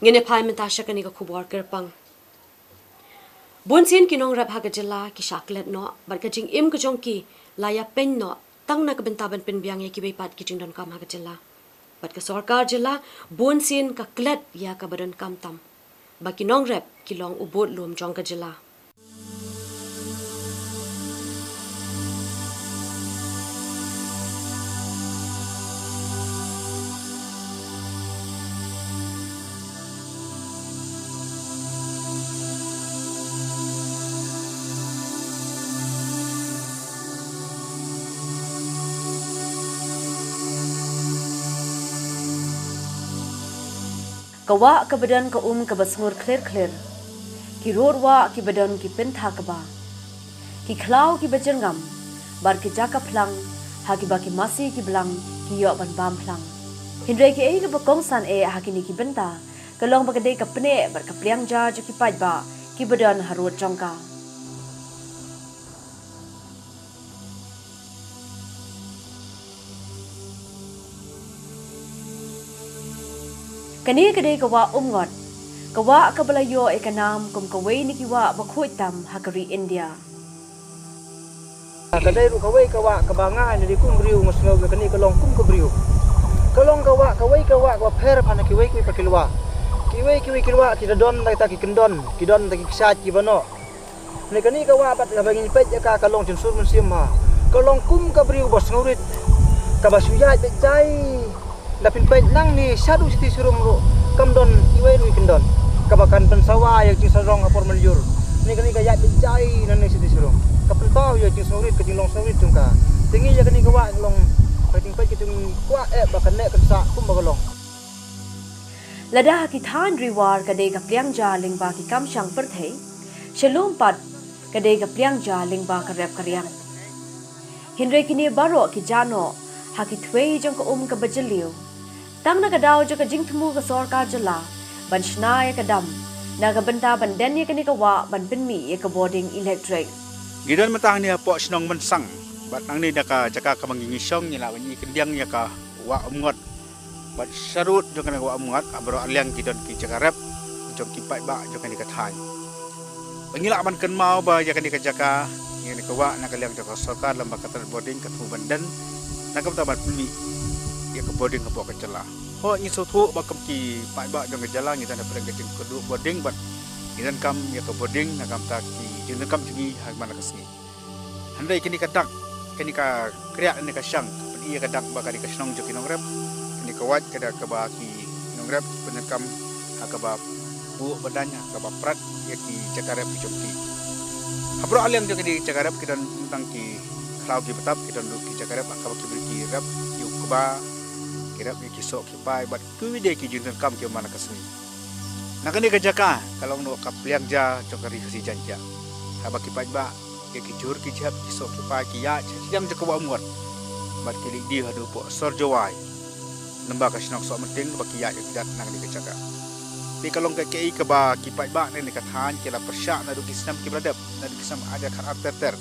Ngin ïa phai mynta sha kane ka khubor kyrpang. Bun sien ki nongrep ha ka jylla ki shah klet noh, bad ka jingim ka jong ki la ïa pyn noh, tang na ka bynta ban pynbiang ïa kiwei pat ki jingdonkam ha ka jylla. Bad ka sorkar jylla, bun sien ka klet ïa kaba donkam tam, ba ki nongrep ki long u budlum jong ka jylla. Ka wah kaba don ka um kaba sngur khlir khlir. Ki rud wah kiba don ki pyntha kba. Ki khlaw kiba jyrngam. Bad ki jaka phlang, ha kiba ki masi ki blang, ki ïoh ban bam phlang. Hynrei kiei kaba kongsan eh ha kine ki bynta, ka long ba ka dei ka pneh bad ka pliang ja jong ki paidbah, kiba don harud jong ka. Kane ka dei ka wah Umngot, ka wah kaba la ïoh ïa ka nam kum kawei na ki wah ba khuid tam ha ka ri India. Ka dei ruh kawei ka wah kaba nga, nga dei kum briew nga sngew ba kane ka long kum ka briew. Ka long ka wah, kawei ka wah kaba pher bha na kiwei kiwei pat ki lywa. Kiwei kiwei ki lywa ki da don da kita ki kyndon, ki don da ki kshaid kiba noh. Hynrei kane ka wah pat lada ngin peit ïa ka, ka long jingsur mynsiem ha. Ka long kum ka briew ba sngewrit, kaba shu ïaid beit jai. Lada phin peit nangne shaduh City Showroom ruh, kam don iwei ruh i kyndon kaba kan pynsawa ïa ka jingsarong ha por mynjur. Hynrei kane ka ïaid beit jai nangne City Showroom, ka pynpaw ïa ka jingsngewrit, ka jinglong sngewrit jong ka. Te ngi ïa kane ka wah ka long, ka jingpeit ka jingkwah eh ba kan neh kan sah kumba ka long. Lada ha ki thaiñ Ri War ka dei ka pliang ja lyngba ki kam shang pyrthei, sha lum pat ka dei ka pliang ja lyngba ka rep ka riang. Hynrei kine baroh ki jah noh ha ki thwei jong ka um kaba jylliew. Tang na ka daw jong ka jingthmu ka sorkar jylla ban shna ïa ka dam, na ka bynta ban den ïa kane ka wah ban pynmih ïa ka bording elektrik. Ngi don mynta hangne hapoh shnong Mynsang, bad nangne na ka jaka kaba ngi ngi shong ngi lah ban ïohi khyndiat ïa ka wah Umngot. Bad sharud jong kane ka wah Umngot, ha baroh arliang ki don ki jaka rep jong ki paidbah jong kane ka thaiñ. Ba ngi lah ban kynmaw ba ïa kane ka jaka, ïa kane ka wah na ka liang jong ka sorkar lem bad ka tnad bording ka thmu ban den, na ka bynta ban pynmih ïa ka bording hapoh ka jylla. Hooid, ngi sngewthuh ba kum ki paidbah jong ka jylla ngi don hapdeng ka jingkyrduh bording bad ngi donkam ïa ka bording na ka bynta ki jingdonkam jong ngi ha man la ka sngi. Hynrei kane ka dak, kane ka kriah, kane ka shang, ka pyni ïa ka dak ba ka dei ka shnong jong ki nongrep. Kane ka wait ka dei kaba ki nongrep ki pyndonkam ha kaba buh ba daiñ, ha kaba prat ïa ki jaka rep ki jong ki. Ha baroh arliang jong kane ka jaka rep ki don tang ki khlaw ki btap, ki don ruh ki jaka rep ha kaba ki briew ki rep ïa u kba, ki rep ïa ki soh ki pai bad kiwei de ki jingdonkam kiba man la ka sngi. Na kane ka jaka ka long noh ka pliang ja jong ka Ri Khasi Jaiñtia, haba ki paidbah, ïa ki jhur ki jhep, ki soh ki pai ki ïaid sha shiliang jong ka wah Umngot bad ki leit die haduh hapoh sor Jowai, lyngba ka shnong Sohmynting ba ki ïaid ïa ki dat na kane ka jaka. Te ka long kaei kaei kaba ki paidbah na kane ka thaiñ ki la pyrshah naduh ki snem kiba la dep, naduh ki snem ar hajar khatar ter ter.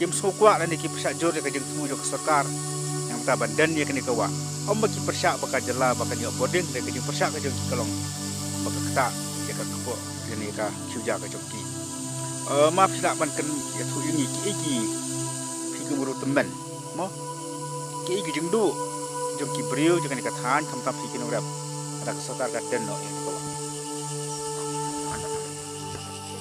Kim sngewkwah lane ki pyrshah jur ïa ka jingthmu jong ka sorkar na ka bynta ban den ïa kane ka wah. Ym ba ki pyrshah ba ka jylla ba kan ïoh bording, hynrei ka jingpyrshah ka jong ki ka long ba ka ktah ïa ka kpoh lane ïa ka khiew ja ka jong ki. Eh, ma phi lah ban kynmaw ïathuh ïa ngi kiei ki Jong u ruh tymmen mo. Ki, ki jingduh jong ki briew jong kane ka thaiñ, khamtam phi ki nongrep, lada ka sorkar ka don noh ïa ka.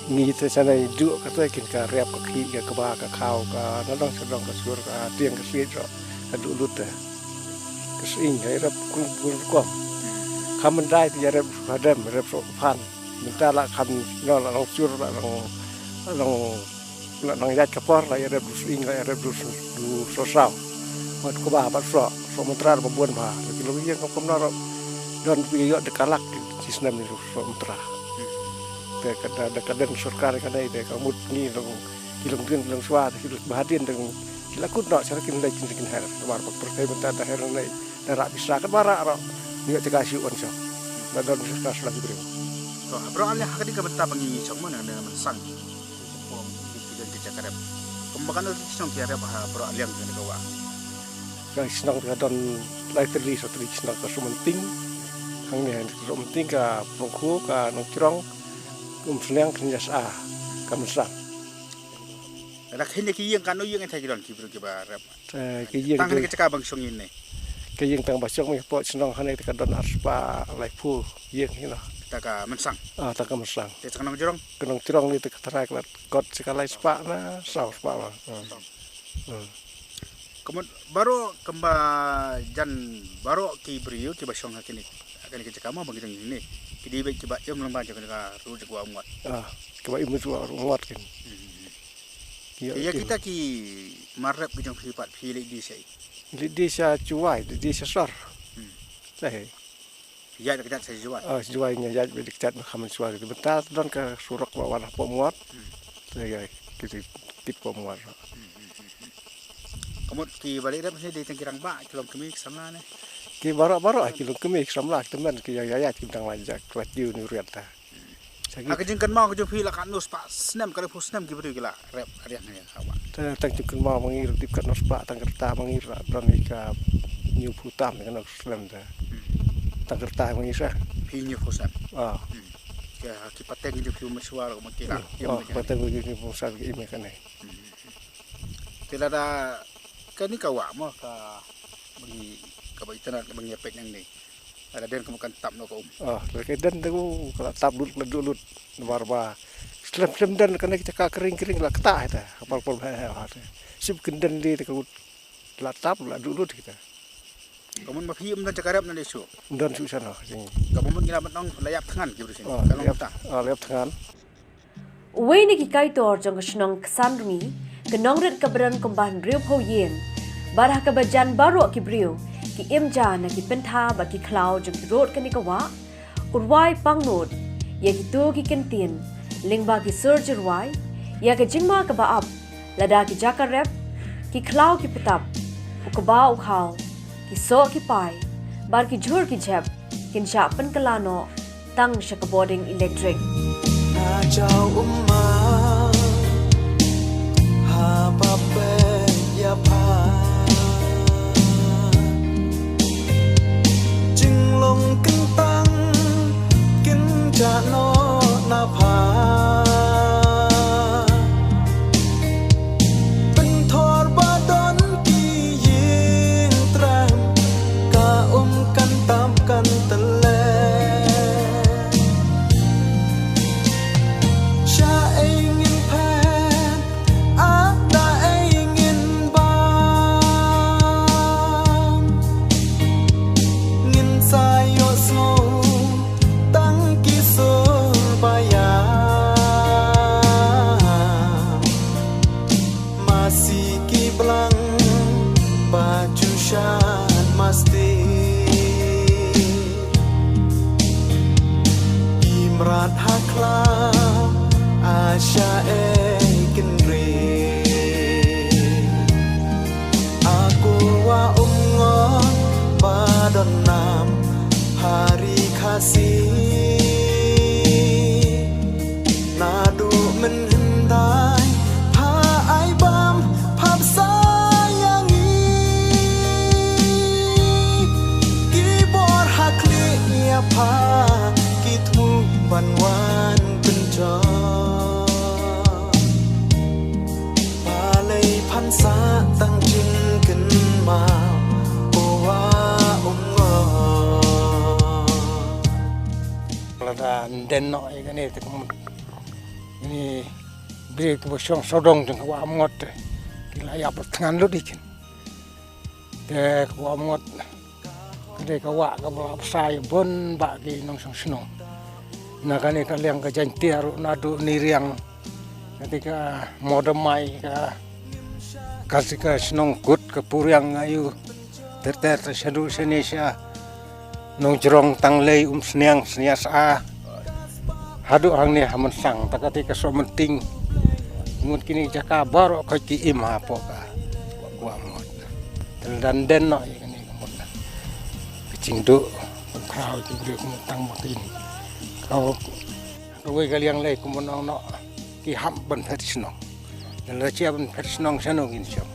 Ngi te shane duh kata kin ka rep ka khih ka kba ka khaw ka nadong shadong ka sur ka tieng ka siej ruh ka duh lut te. Ka sying ka rep kum kum kum. Kham mandai te ïa rep hadem rep so phan. Mynta la kham no la long sur la long long La nang ïaid ka por la ïa rep du sying la ïa rep du, du sohsaw. Wat kaba bad soh, soh myntra ba bun bha. La ki long ïing ka kumno ruh don phi ïoh da ka lak ki snem ni soh myntra. Te ka da, da ka don sorkar kane te ka mut ngi long ki long dien long shuwa te ki long ba hadien te ki la kut noh sha kin leit kin kin her. Namar ba pyrthei mynta da her leit da rah pisa ka ba rah ruh. Ngi ïoh te ka shu on sha. Ba don sorkar sha la ki briew. To, bro, ale ha ka dei ka bynta ba ngi shong mo na, na Mynsang. Ki don ki jaka rep. Kumba katno ki shnong ki rep ha baroh liang kane ka wah? Ka shnong ka don lai tylli, sa tylli ki shnong ka Sohmynting. Hangne ha Sohmynting, ka Pyrongkhu, ka Nongchrong, Umsniang, ka Nyiasha, ka Mynsang. Lada kine ki ïing, katno ïing ynda ki don ki briew kiba rep? Eh, ki ïing tang ki hangne ka jaka ba ngi shong ïa ne. Ki ïing tang ba shong ïa pok shnong hangne te ka don ar spah laiphew ïing, you know. Te ka Mynsang. Ah, te ka Mynsang. Te ka Nongchrong. Ka Nongchrong ni te ka tharai ka la kot te ka lai spah na saw spah ba. Hmm. Hmm. Ka mut baroh kumba jan baroh ki briew kiba shong ha kine, ha kine ki jaka mo ba ngi shong ïa ne. Ki dei beit kiba im lyngba jong kane ka rud jong ka wah Umngot. Ah, kiba im lyngba jong ka wah Umngot kin. Hmm. Ki, ïa ki, kita ki mar rep ki jong phi pat phi leit die shaei? Leit die sha Jowai, leit die sha sor. Hmm. Te ïaid kjat sha Jowai? Ah, Jowai ngi ïaid beit kjat, kham shuwa ki. Mynta don ka surok ba wan hapoh Umngot. Hmm. Te ïa ki tip hapoh Umngot. Hmm, hmm, hmm, hmm. Ka mut kiba leit rep hangne dei tang ki rangbah, ki longkmie, ki samla ne? Ki baroh baroh ki longkmie, ki samla, ki tymmen, ki ïaid ïaid ki dang la ïaid, ki la kiew ne riat ta. Ha ka jingkynmaw ka jong phi la katno spah snem, katno phew snem ki briew ki la rep ha riang hangne ha wah? Te tang jingkynmaw ma ngi ruh tip katno spah, tang ka rta ma ngi ruh la don ïa ka hynñiew phew tam, katno snem te. Hmm. Tang ka rta ma ngi sa. Phi hynñiew phew snem. Ah. Hmm. Ki, ki pateng ki jong phi mashwar ma ki la. Hmm. Im. Ah, pateng ki jong phi mashwar ki im kane. Hmm. Te lada kane ka wah mo ka ba ngi, kaba itynnad kaba ngi ïa peit nangne. Lada don ka mut kan tap noh ka um. Ah, lada ka don te ka la tap lut, la duh lut. Namar ba slem slem don kane ka jaka kring kring la ktah ita. Ka por por ba ha ha te. Sip kin don lei te ka mut la tap la duh lut kita. Ka mut ma phi ym don jaka rep nangne shuh. Ym don shuh shano. Ka mut ngi la ban ong la ïap thngan ki briew sini. Ah, ka long ïap, ta. Ah, la ïap thngan. Uwei na ki kaitor jong ka shnong Ksanrmi, ka nongrit kaba don kumba hynriewphew ïing, bad ha kaba jan baroh ki briew ki im ja na ki pyntha bad ki khlaw jong ki rud kane ka wah, u rwai pangnud ïa kito ki kyntien lyngba ki sur jyrwai ïa ka jingma kaba ap, lada ki jaka rep, ki khlaw ki pytap, u kba u khaw, ki soh ki pai, bad ki jhur ki jhep kin shah pynkylla noh tang sha ka bording elektrik. Na jaw umma ha ba peit ïa pha. Jinglong kyntang kin jah noh na pha. Pynthor ba don ki ïing tram ka um kan tap kan tele. Sha ei ngin phet, ah, da ei ngin bam. Ngin sa ïoh sngew tang ki sur ba ïa. Masi ki blang ba ju shan masti. Ki mrad ha khlaw a sha ei kynrih. A ko wa um ngon ba don nam ha ri Khasi. Naduh mynhyndai pha ai bam pha bsa ïa ngi. Ki bor ha khlieh ïa pha ki thmu ban wan pynjot. Sa tang jingkynmaw, u wa u ngor. Lada nden noh ïa kane te kum ini bri kiba shong sawdong jong ka wa Mngot te ki la ïap thngan lut ïa kin. Te ka wa Mngot ka dei ka wah kaba la bsa ïa bun bah ki nongshong shnong. Na kane ka liang ka Jaintia ruh naduh Niriang, kane ka Modamai, ka Kasika, Shnong Kut, ka Puriang, Ayu, ter ter, te shaduh shane sha Nongjrong, Tanglei, Umsniang, Sniasha, haduh hangne ha Mynsang, ta kata ka Sohmynting. Ngut kine jaka baroh ka ki im hapoh ka wa Mngot. Te lada nden noh ïa kane ka mut, ka jingduh ka khraw jingduh ka mut tang ma kin. Ka kawei ka liang lei kumno noh ki hap ban phet shnong. Lada jia ban phet shnong shano kin shong?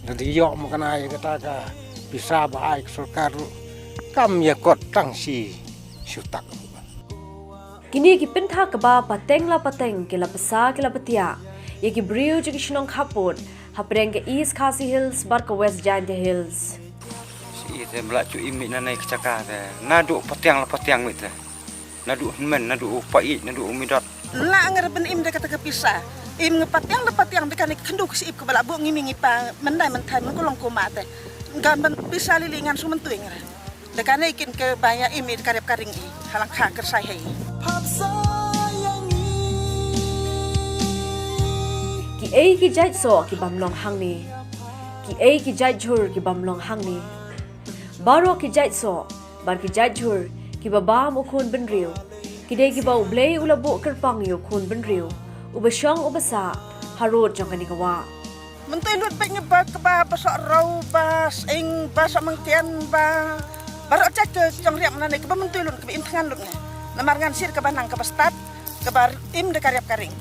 Lada ïoh ma kane ïa kata ka pisa ba ai ka sorkar ruh kam ïa kot tang shi shu tak. Kine ki pynthak kaba pateng la pateng ki la pisa ki la patia ïa ki briew jong ki shnong khappud hapdeng ka East Khasi Hills bad ka West Jaintia Hills. Shi te mla chu im mi na nei ka jaka te naduh patiang la patiang mi te. Naduh hynmen, naduh u pait, naduh u midot. La ngar ban im da kata ka pisa. Im nga patiang da patiang da kane ka khyndu ka ship ka ba la buh ngi mi ngi pa, myndai mynthai man ka long kumta. Ngan ban pisa lili ngan shu myntui ngar. Da kane kin ka ba ïa im i da ka rep ka ring i. Halang kha kyrsai hei. Ki ei ki jait soh ki bam long hangne. Ki ei ki jait jhur ki bam long hangne. Baroh ki jait soh bad ki jait jhur kiba bam u khun bynriew ki dei kiba U Blei u la buh kyrpang ïa u khun bynriew uba shong uba sah harud jong kane ka wah. Myntoi lut bad ngi ba kaba ba soh rau ba sing ba soh mengkian ba baroh jait ka jong riam na ne kaba myntoi lut kaba im thngan lut ngi. Namar ngan sir kaba nang kaba stad kaba im da ka riap ka ring.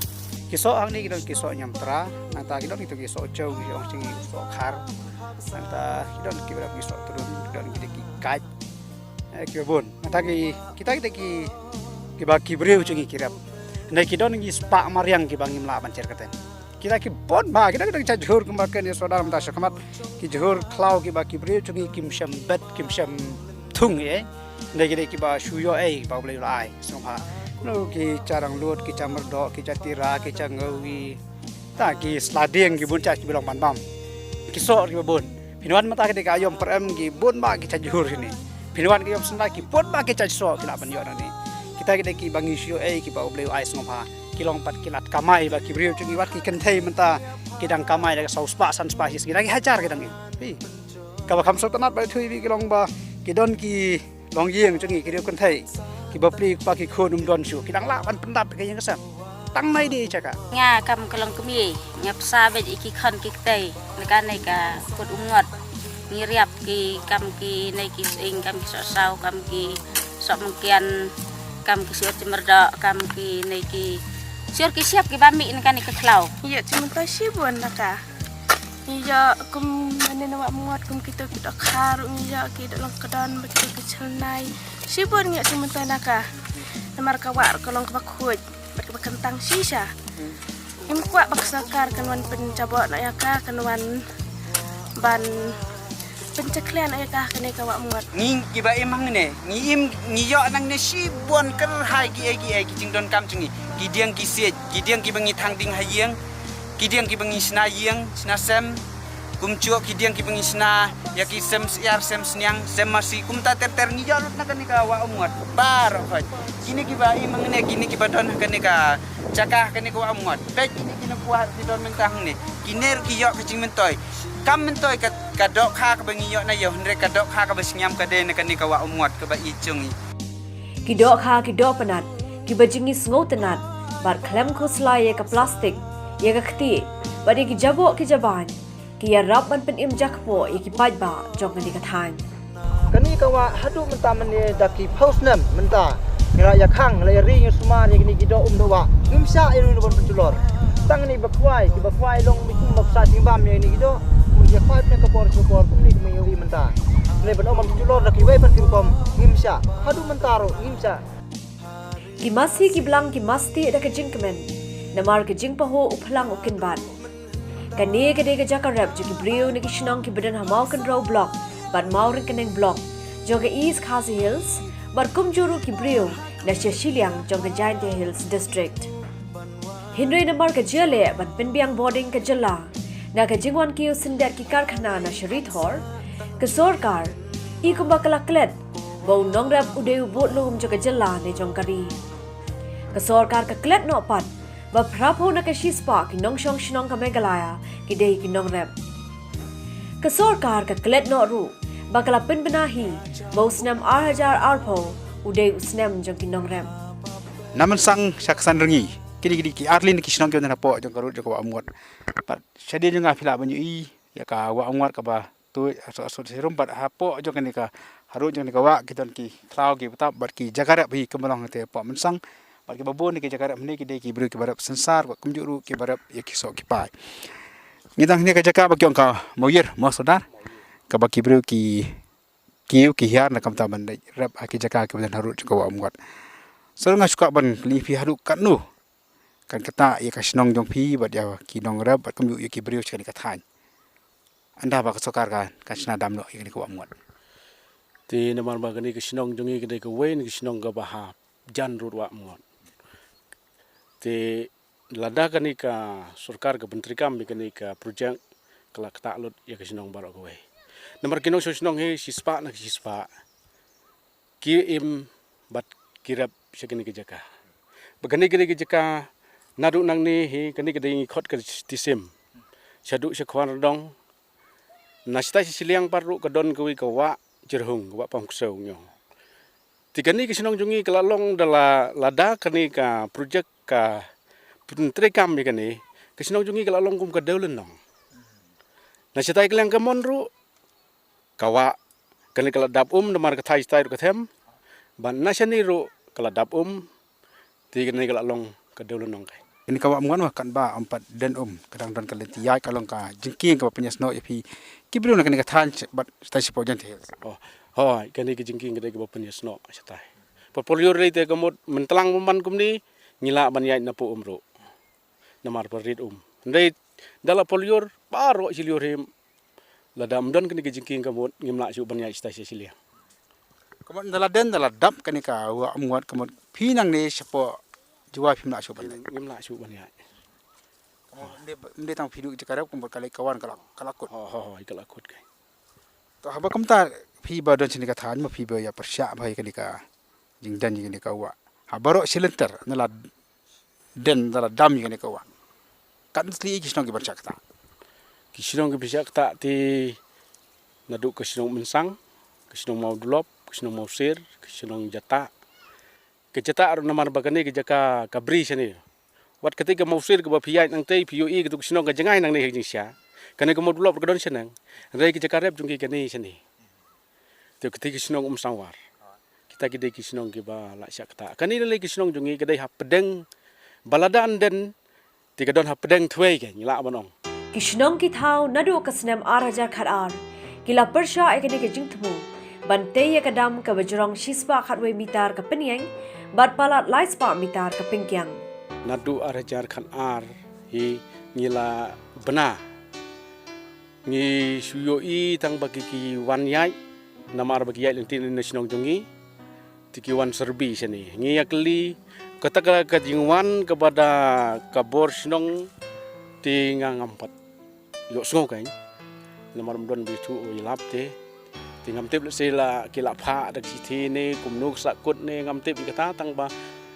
Ki soh hangne ki don ki soh ñiamtra, nangta ki don ki soh chew, ki ong sing ki soh khar, nangta ki don ki ba ki soh trun, ki don ki ki kaj. Eh, ki bun. Nangta ki kita kita ki ki ba ki briew jong ngi ki rep. Ne ki don ki spah mariang ki ba ngim lah ban jer katen. Kita ki bun ba kita kita ki jhur kumba ken ïa soda mynta shakhmat ki jhur khlaw ki ba ki briew jong ngi kim shem bet kim shem thung eh. Ne ki ki ba shu ïoh eh ba U Blei u la ai. Sngewbha. No ki cha ranglut, ki cha myrdoh, ki cha tira, ki cha ngawi. Ta ki sla dieng ki bun cha ki ba long ban bam. Ki soh ki ba bun. Phin wan mynta ki dei ka aïom pyrem ki bun ba ki cha jhur shini. Phin wan ki aïom syndah ki bun ba ki cha soh ki lah ban ïoh na ni. Kita ki dei ki ba ngi shu ïoh eh ki ba U Blei u ai sngewbha. Ki long pat ki lad kamai ba ki briew jong ngi wat ki kynthei mynta ki dang kamai da ka saw spah san spah shi sngi da ki hajar ki dang im. Phi. Kaba kham sngewtynnat ba thui ba ki long ba ki don ki longïing jong ngi ki riew kynthei ki bapli kpa ki khun um don shuh ki dang lah ban pyndap ki ïing ka sem. Tang nai dei jaka. Nga kam ka long kmie, nga psa bad ïa ki khon ki ktei, na kane ka kut U Mngot. Ngi riap ki kam ki nei ki sing, kam ki soh saw, kam ki soh mengkian, kam ki sior ki myrdoh, kam ki nei ki sior ki siap ki ba mih na kane ka khlaw. Ïa, chi mynta shibun na ka. Ngi ïoh kum mane na wah Mngot kum kito ki dohkha ruh ngi ïoh ki doh long kdon bad kito ki chylnai. Shibun ngi ïoh shu mynta na ka. Namar ka wah ruh ka long kaba khuid bad kaba kyntang shisha. Ngim kwah ba ka sorkar kan wan pynjaboh noh ïa ka, kan wan ban pynjakhlia noh ïa ka ha kane ka wah Mngot. Ngi kiba im hangne, ngi im, ngi ïoh nangne shibun kyrhai kiei kiei ki jingdonkam jong ngi. Ki dieng ki siej, ki dieng kiba ngi thang ding ha ïing. Ki dieng kiba ngi shna ïing, shna sem. Kumjuh ki dieng kiba ngi shna ïa ki sem syiar, sem sniang, sem masi, kumta ter ter ngi ïoh lut na kane ka wah U Mngot. Baroh khoit. Kine kiba im hangne, kine kiba don ha kane ka jaka ha kane ka wah U Mngot. Peit kine kine kwah ki don mynta hangne. Kine ruh ki ïoh ka jingmyntoi. Kam myntoi ka, ka dohkha kaba ngi ïoh na ïew, hynrei ka dohkha kaba shngiam ka dei na kane ka wah U Mngot kaba i jong ngi. Ki dohkha ki dohpynat, kiba jingïasngewtynnat bad khlem khuslai ïa ka plastik, ïa ka ktieh bad ïa ki jaboh ki jabaiñ, ki ïarap ban pynim jakpoh ïa ki paidbah jong kane ka thaiñ. Kane ka wah haduh mynta mynne da ki phew snem mynta ngi la ïakhang, la ïari, ngi sumar ïa kine ki doh um doh wah. Ngim shah ïa ruh ban pynjulor. Tang kine ba khwai, kiba khwai long kum ba psa jingbam ïa kine ki doh. Kum ïa khwai pynïa ka por ka por kumne kumne ïa u i mynta. Kine ban ong ban pynjulor da kiwei pat ki rukom ngim shah. Haduh mynta ruh ngim shah. Ki masi ki blang ki masti da ka jingkmen. Namar ka jingpahuh u phlang u kynbat. Kane ka dei ka jaka rep jong ki briew na ki shnong kiba don ha Mawkynrew Block bad Mawryngkneng Block jong ka East Khasi Hills bad kumjuh ruh ki briew na sha shiliang jong ka Jaintia Hills District. Hynrei namar ka jia leh ban pynbiang bording ka jylla na ka jingwan kiew syndet ki karkhana na sha Ri Thor, ka sorkar i kumba ka la klet ba u nongrep u dei u budlum jong ka jylla ne jong ka ri. Ka sorkar ka klet noh pat ba phraphew na ka shispah ki nongshong shnong ka Meghalaya ki dei ki nongrep. Ka sorkar ka klet noh ruh ba ka la pynbna hi ba u snem ar hajar arphew u dei u snem jong ki nongrep. Na Mynsang sha Ksanrngi, kine ki dei ki arlin ki shnong ki wan hapoh jong ka rud jong ka Wah Umngot. Bad shadien jong nga phi lah ban ïohi ïa ka Wah Umngot kaba tuid asot asot shirum bad hapoh jong kane ka harud jong kane ka wah ki don ki khlaw ki btap bad ki jaka rep hi kumba long te hapoh Mynsang. Bad kiba bun ki jaka rep hangne ki dei ki briew kiba rep synsar bad kumjuh ruh kiba rep ïa ki soh ki pai. Ngi dang hangne ka jaka ba ki ong ka Mawïr Mawsodar kaba ki briew ki kiew ki hiar na ka bynta ban leit rep ha ki jaka kiba don harud jong ka Wah Umngot. Sa nga shu kwah ban kylli phi haduh katno kan ktah ïa ka shnong jong phi bad ïa ki nongrep bad kumjuh ïa ki briew sha kane ka thaiñ. Ynda ba ka sorkar ka, kan shna dam noh ïa kane ka Wah Umngot. Te namar ba kane ka shnong jong ngi ka dei kawei na ki shnong kaba ha jan rud Wah Umngot. Te lada kane ka sorkar ka pyntreikam ïa kane ka projek ka la ktah lut ïa ka shnong baroh kawei. Namar ki nongshong shnong hi shispah na ki shispah ki im bad ki rep sha kane ka jaka. Ba kane ka dei ka jaka naduh nangne hi kane ka dei ngi khot ka Tisim. Shaduh sha Khwan Redong. Na shatai sha shiliang pat ruh ka don kawei ka wah Jyrhung, ka Wah Pamksew ngi ong. Te kane ka shnong jong ngi ka la long da la, lada kane ka projek ka pyntreikam ïa kane, ka shnong jong ngi ka la long kum ka dewlynnong. Na shatai ka liang kamon ruh ka wah, kane ka la dap um namar ka thaiñ shatai ruh ka them. Bad na shane ruh ka la dap um. Te kane ka la long ka dewlynnong kai. Kane ka Wah Umngot ma kan ba ym pat dien um, ka dang don ka lynti ïaid, ka long ka jingkieng kaba pynïasnoh ïa phi ki briew na kane ka thaiñ bad shatai shapoh Jaintia Hills. Oh, hooid, kane ka jingkieng ka dei kaba pynïasnoh shatai. Por por lyiur lei te ka mut myntlang bymman kumne ngi lah ban ïaid na poh um ruh. Namar ba rit um. Hynrei da la por lyiur baroh shi lyiur hi, lada ym don kane ka jingkieng ka mut ngim lah shuh ban ïaid shatai sha shiliang. Ka mut da la dien da la dap kane ka Wah Umngot ka mut phi nangne shapoh Jowai phim lah shuh ban leit. Ngim lah shuh ban ïaid. Ka mut ym dei, ym dei tang phi duh jaka rep ka mut ka leit ka wan ka la, ka la kut. Hooid, hooid, ka la kut kai. To haba kumta phi ba don shane ka thaiñ ma phi ba ïa pyrshah ba ïa kane ka jingdien ïa kane ka wah. Ha baroh shi lynter na la dien da la dam ïa kane ka wah. Katno tylli ki shnong ki ban shah ktah? Ki shnong ki ban shah ktah te naduh ka shnong Mynsang, ka shnong Mawdulop, ka shnong Mawsir, ka shnong Jatah. Ka Jatah ruh namar ba kane ka jaka ka bri shane. Wat katei ka Mawsir kaba phi ïaid nangtei phi ïohi katei ka shnong ka jngai nangne ha ka jingshisha. Kane ka Mawdulop ruh ka don shaneng. Hynrei ka jaka rep jong ki kane shane. Te katei ki shnong Umsangwar. Kita ki dei ki shnong kiba la shah ktah. Kane lei ki shnong jong ngi ka dei hapdeng ba lada yn dien te ka don hapdeng thwei ka ngi lah ban ong. Ki shnong ki thaw naduh ka snem ar hajar khatar ki la pyrshah ïa kane ka jingthmu ban tei ïa ka dam kaba jrong shispah khatwei mitar ka pynïeng bad palat laispah mitar ka pynkiang. Naduh ar hajar khatar hi ngi la bna. Ngi shu ïohi tang ba ki, ki wan ïaid, namar ba ki ïaid lynti na shnong jong ngi. Te ki wan survey shane. Ngi ïa kylli, kata ka, ka jingwan kaba da ka bor shnong, te nga ngam pat ïohsngew kein. Namar ym don ba ïathuh ïalap te. Te ngam tip lehse la ki la phah da ka shithi ne, kumno ka sahkut ne, ngam tip ïa kata tang ba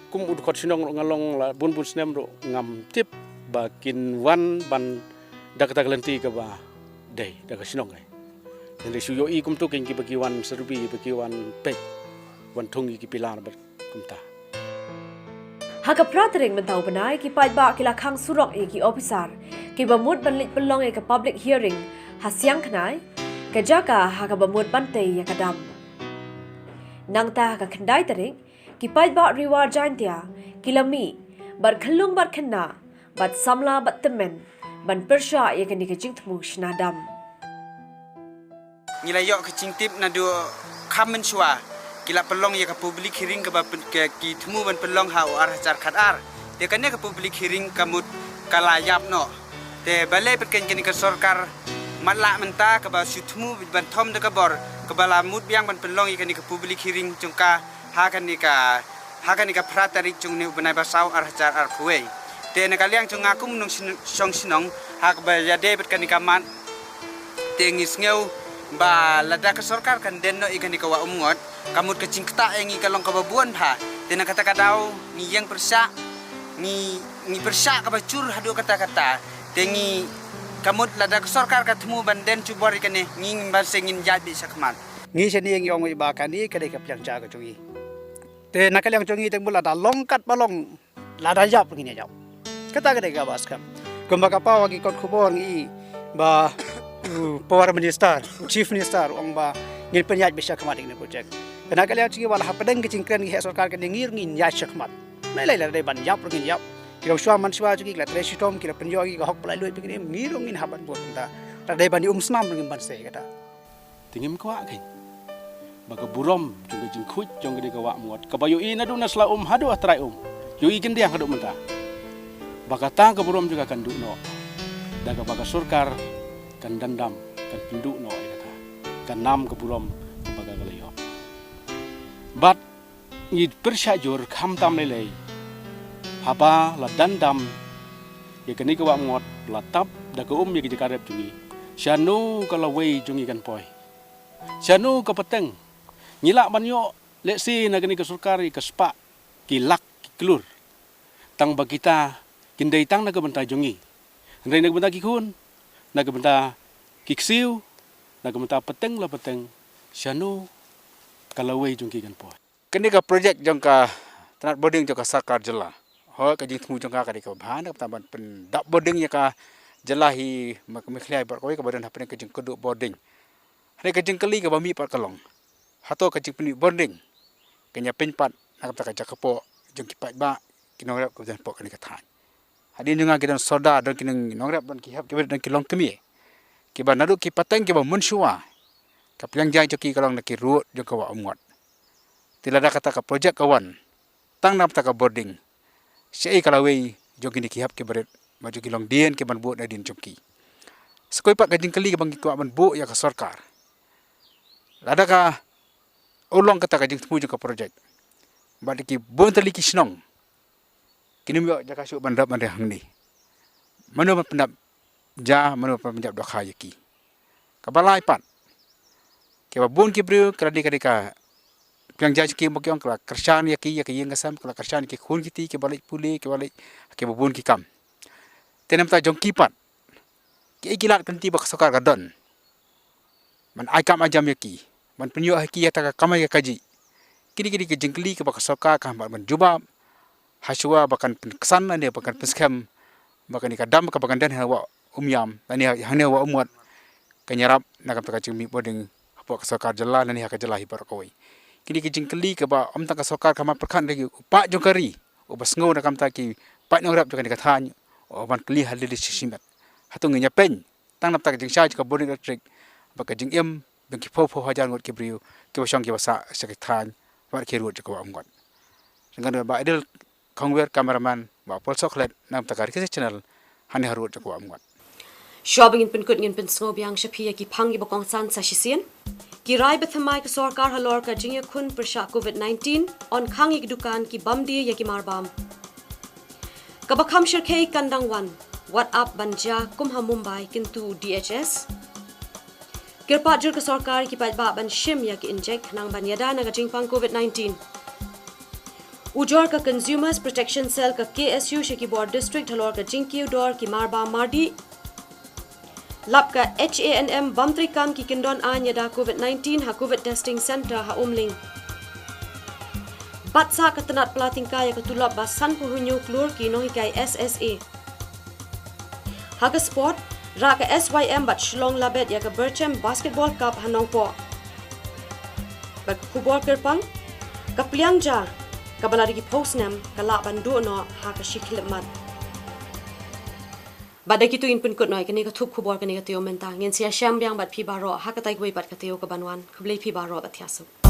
kum u dkhot shnong ruh nga long la bun bun snem ruh ngam tip ba kin wan ban da kata ka lynti kaba dei da ka shnong ai. Hynrei shu ïohi kumto kein kiba ki wan survey ba ki wan peit, wan thung ïa ki pilar bad kumta. Ha ka phra tarik mynta u bnai ki paidbah ki la khang surok ïa ki ophisar kiba mut ban leit pynlong ïa ka public hearing ha Siangkhnai, ka jaka ha kaba mut ban tei ïa ka dam. Nangta ha ka khyndai tarik ki paidbah Ri War Jaintia ki la mih bad khyllung bad khynnah bad samla bad tymmen ban pyrshah ïa kane ka jingthmu shna dam. Ngi la ïoh ka jingtip naduh kham mynshuwa ki la pynlong ïa ka public hearing kaba pyn-, ka, ki thmu ban pynlong ha u ar hajar khatar. Te kane ka public hearing ka mut ka la ïap noh. Te balei pat kane ka sorkar matlah mynta kaba shu thmu ban thom da ka bor kaba la mut biang ban pynlong ïa kane ka public hearing jong ka ha kane ka ha kane ka phra tarik jong une u bnai ba saw ar hajar arphew wei. Te na ka liang jong nga kum u nongshong shnong ha kaba ïadei bad kane ka mat, te ngi sngew ba lada ka sorkar kan den noh ïa kane ka wah Umngot, ka mut ka jingktah ïa ngi ka long kaba bun bha. Te na kata ka daw ngi ïeng pyrshah, ngi ngi pyrshah kaba jur haduh katta katta. Te ngi, ka mut lada ka sorkar ka thmu ban den jubor ïa kane, ngi ban seng ngin ïaid beit shakhmat. Ngi shane ngi ong ba kane ka dei ka pliang ja ka jong ngi. Te na ka liang jong ngi te mut lada long katba long, lada ïap ngin ïa ïap. Kata ka dei kaba skhem. Kumba ka paw ha ki kot khubor ngi ba u Power Minister, u Chief Minister u ong ba ngin pynïaid beit shakhmat ïa kane ka project. Te na ka liang jong ngi ba la hapdeng ka jingkren ngi heh sorkar kane ngi ruh ngin ïaid shakhmat. Nai lai lada dei ban ïap ruh ngin ïap. Ki long shuwa man shuwa jong ngi ki la trei shitom, ki la pynïoh ïa ki, ka hok ba la lait bad kine, ngi ruh ngin hap ban bud mynta. Lada dei ban ïa um snam ruh ngin ban sei kata. Te ngim kwah kein ba ka burom jong ka jingkhuid jong kane ka wah Umngot kaba ïohi naduh na sla um haduh ha trai um, ïohi khyndiat haduh mynta, ba kata ka burom jong ka kan duh noh da kaba ka sorkar kan dendam, kan pynduh noh ïa kata. Kan nam ka burom kaba ka la ïoh. Bad ngi pyrshah jur khamtam lei lei. Haba la dendam ïa kane ka wah Umngot, la tap da ka um ïa ka jaka rep jong ngi, shano ka lawei jong ngi kan poi? Shano ka pateng? Ngi lah ban ïoh lehse na kane ka sorkar ïa ka spah ki lak ki klur, tang ba kita kin dei tang na ka bynta jong ngi. Hynrei na ka bynta ki khun, na ka bynta ki ksiew, na ka bynta pateng la pateng, shano ka lawei jong ki kan poi? Kane ka project jong ka tnat bording jong ka sorkar jylla, hooid ka jingthmu jong ka ka dei kaba bha na ka bynta ban pyndap bording ïa ka jylla hi, ma ka Meghalaya baroh kawei kaba don hapdeng ka jingkyrduh bording. Hynrei ka jingkylli kaba mih pat ka long, hato ka jingpynmih bording kan ïa pynpat na ka bynta ka jaka poh jong ki paidbah, ki nongrep kiba don hapoh kane ka thaiñ? Hadien jong nga ki don sordar, don ki nongrep, don ki hep ki barit, don ki longkmie kiba naduh ki pateng kiba mynshuwa, ka pliang ja jong ki ka long na ki rud jong ka wah Umngot. Te lada kata ka project ka wan tang na ka bynta ka bording, shaei ka lawei jong kine ki hep ki barit, ba jong ki longdien kiban buh na dien jong ki? Sa kawei pat ka jingkylli kaba ngi kwah ban buh ïa ka sorkar, lada ka urlong kata ka jingthmu jong ka project, bad ki bun tylli ki shnong kin ym ïoh jaka shuh ban rep ban riang hangne, mano ban pyndap ja, mano ban pyndap dohkha ïa ki? Kaba lai pat, kiba bun ki briew ka la dei ka dei ka pliang ja jong ki, ba ki ong ka la kyrshan ïa ki, ïa ka ïing ka sem, ka la kyrshan ïa ki khun ki kti kiba leit pule, kiba leit, kiba bun ki kam. Te na ka bynta jong ki pat, kiei ki lad ki lynti ba ka sorkar ka don ban ai kam ai jam ïa ki, ban pynïoh ha ki ïa kata ka kamai ka kajih? Kine ki dei ki jingkylli kiba ka sorkar ka hap ban jubab, hashuwa ba kan pynksan lane ba kan pynskhem ba kane ka dam kaba kan don ha wah Umiam lane hangne ha wah Umngot kan ïarap na ka bynta ka jingmih bording hapoh ka sorkar jylla lane ha ka jylla hi baroh kawei. Kine ki jingkylli kiba ym tang ka sorkar ka hap ban pyrkhat, hynrei u paid jong ka ri uba sngew na ka bynta ki paid nongrep jong kane ka thaiñ, u ban kylli ha lade shisha. Hato ngin ïa pyn tang na ka bynta ka jingshai jong ka bording electric bad ka jingim jong ki phew phew hajar ngut ki briew kiba shong kiba sah sha ki thaiñ bad ki rud jong ka wah Umngot? Jingkyrmen ba Idil Khongwer, cameraman ba Paul Sohkhlet, na ka bynta ka Ri Khasi Channel, hangne ha rud jong ka wah Umngot. Shuwa ba ngin pynkut, ngin pynsngew biang sha phi ïa ki phang kiba kongsan sa shisien. Ki rai ba thymmai ka sorkar halor ka jingïakhun pyrshah covid nineteen, yn khang ïa ki dukan, ki bam die ïa ki marbam. Kaba kham shyrkhei kan dang wan, wat ap ban jia kum ha Mumbai, kyntu D H S. Kyrpad jur ka sorkar ïa ki paidbah ban shim ïa ki injek khnang ban ïada na ka jingpang covid nineteen. Ujor ka Consumers Protection Cell ka K S U sha ki bor district halor ka jingkiew dor ki marbam mardih. Lap ka H A N M bam treikam ki kyndon aiñ ïada covid nineteen ha covid testing centre ha Umling. Bat sah ka tnat pla tyngka ïa ka tulop ba sanphew hynñiew klur ki nonghikai S S A. Ha ka sport, rah ka S Y M bad Shillong Labet ïa ka Berchem Basketball Cup ha Nongpoh. Bad ka khubor kyrpang, ka pliang ja kaba la dei ki phew snem ka lah ban duh noh ha ka shi khyllipmat. Bad da kitu ngin pynkut noh ïa kane ka thup khubor kane ka taïew mynta. Ngin sa ïashem biang bad phi baroh ha katai kawei pat ka taïew kaban wan. Khublei phi baroh bad thiah suk.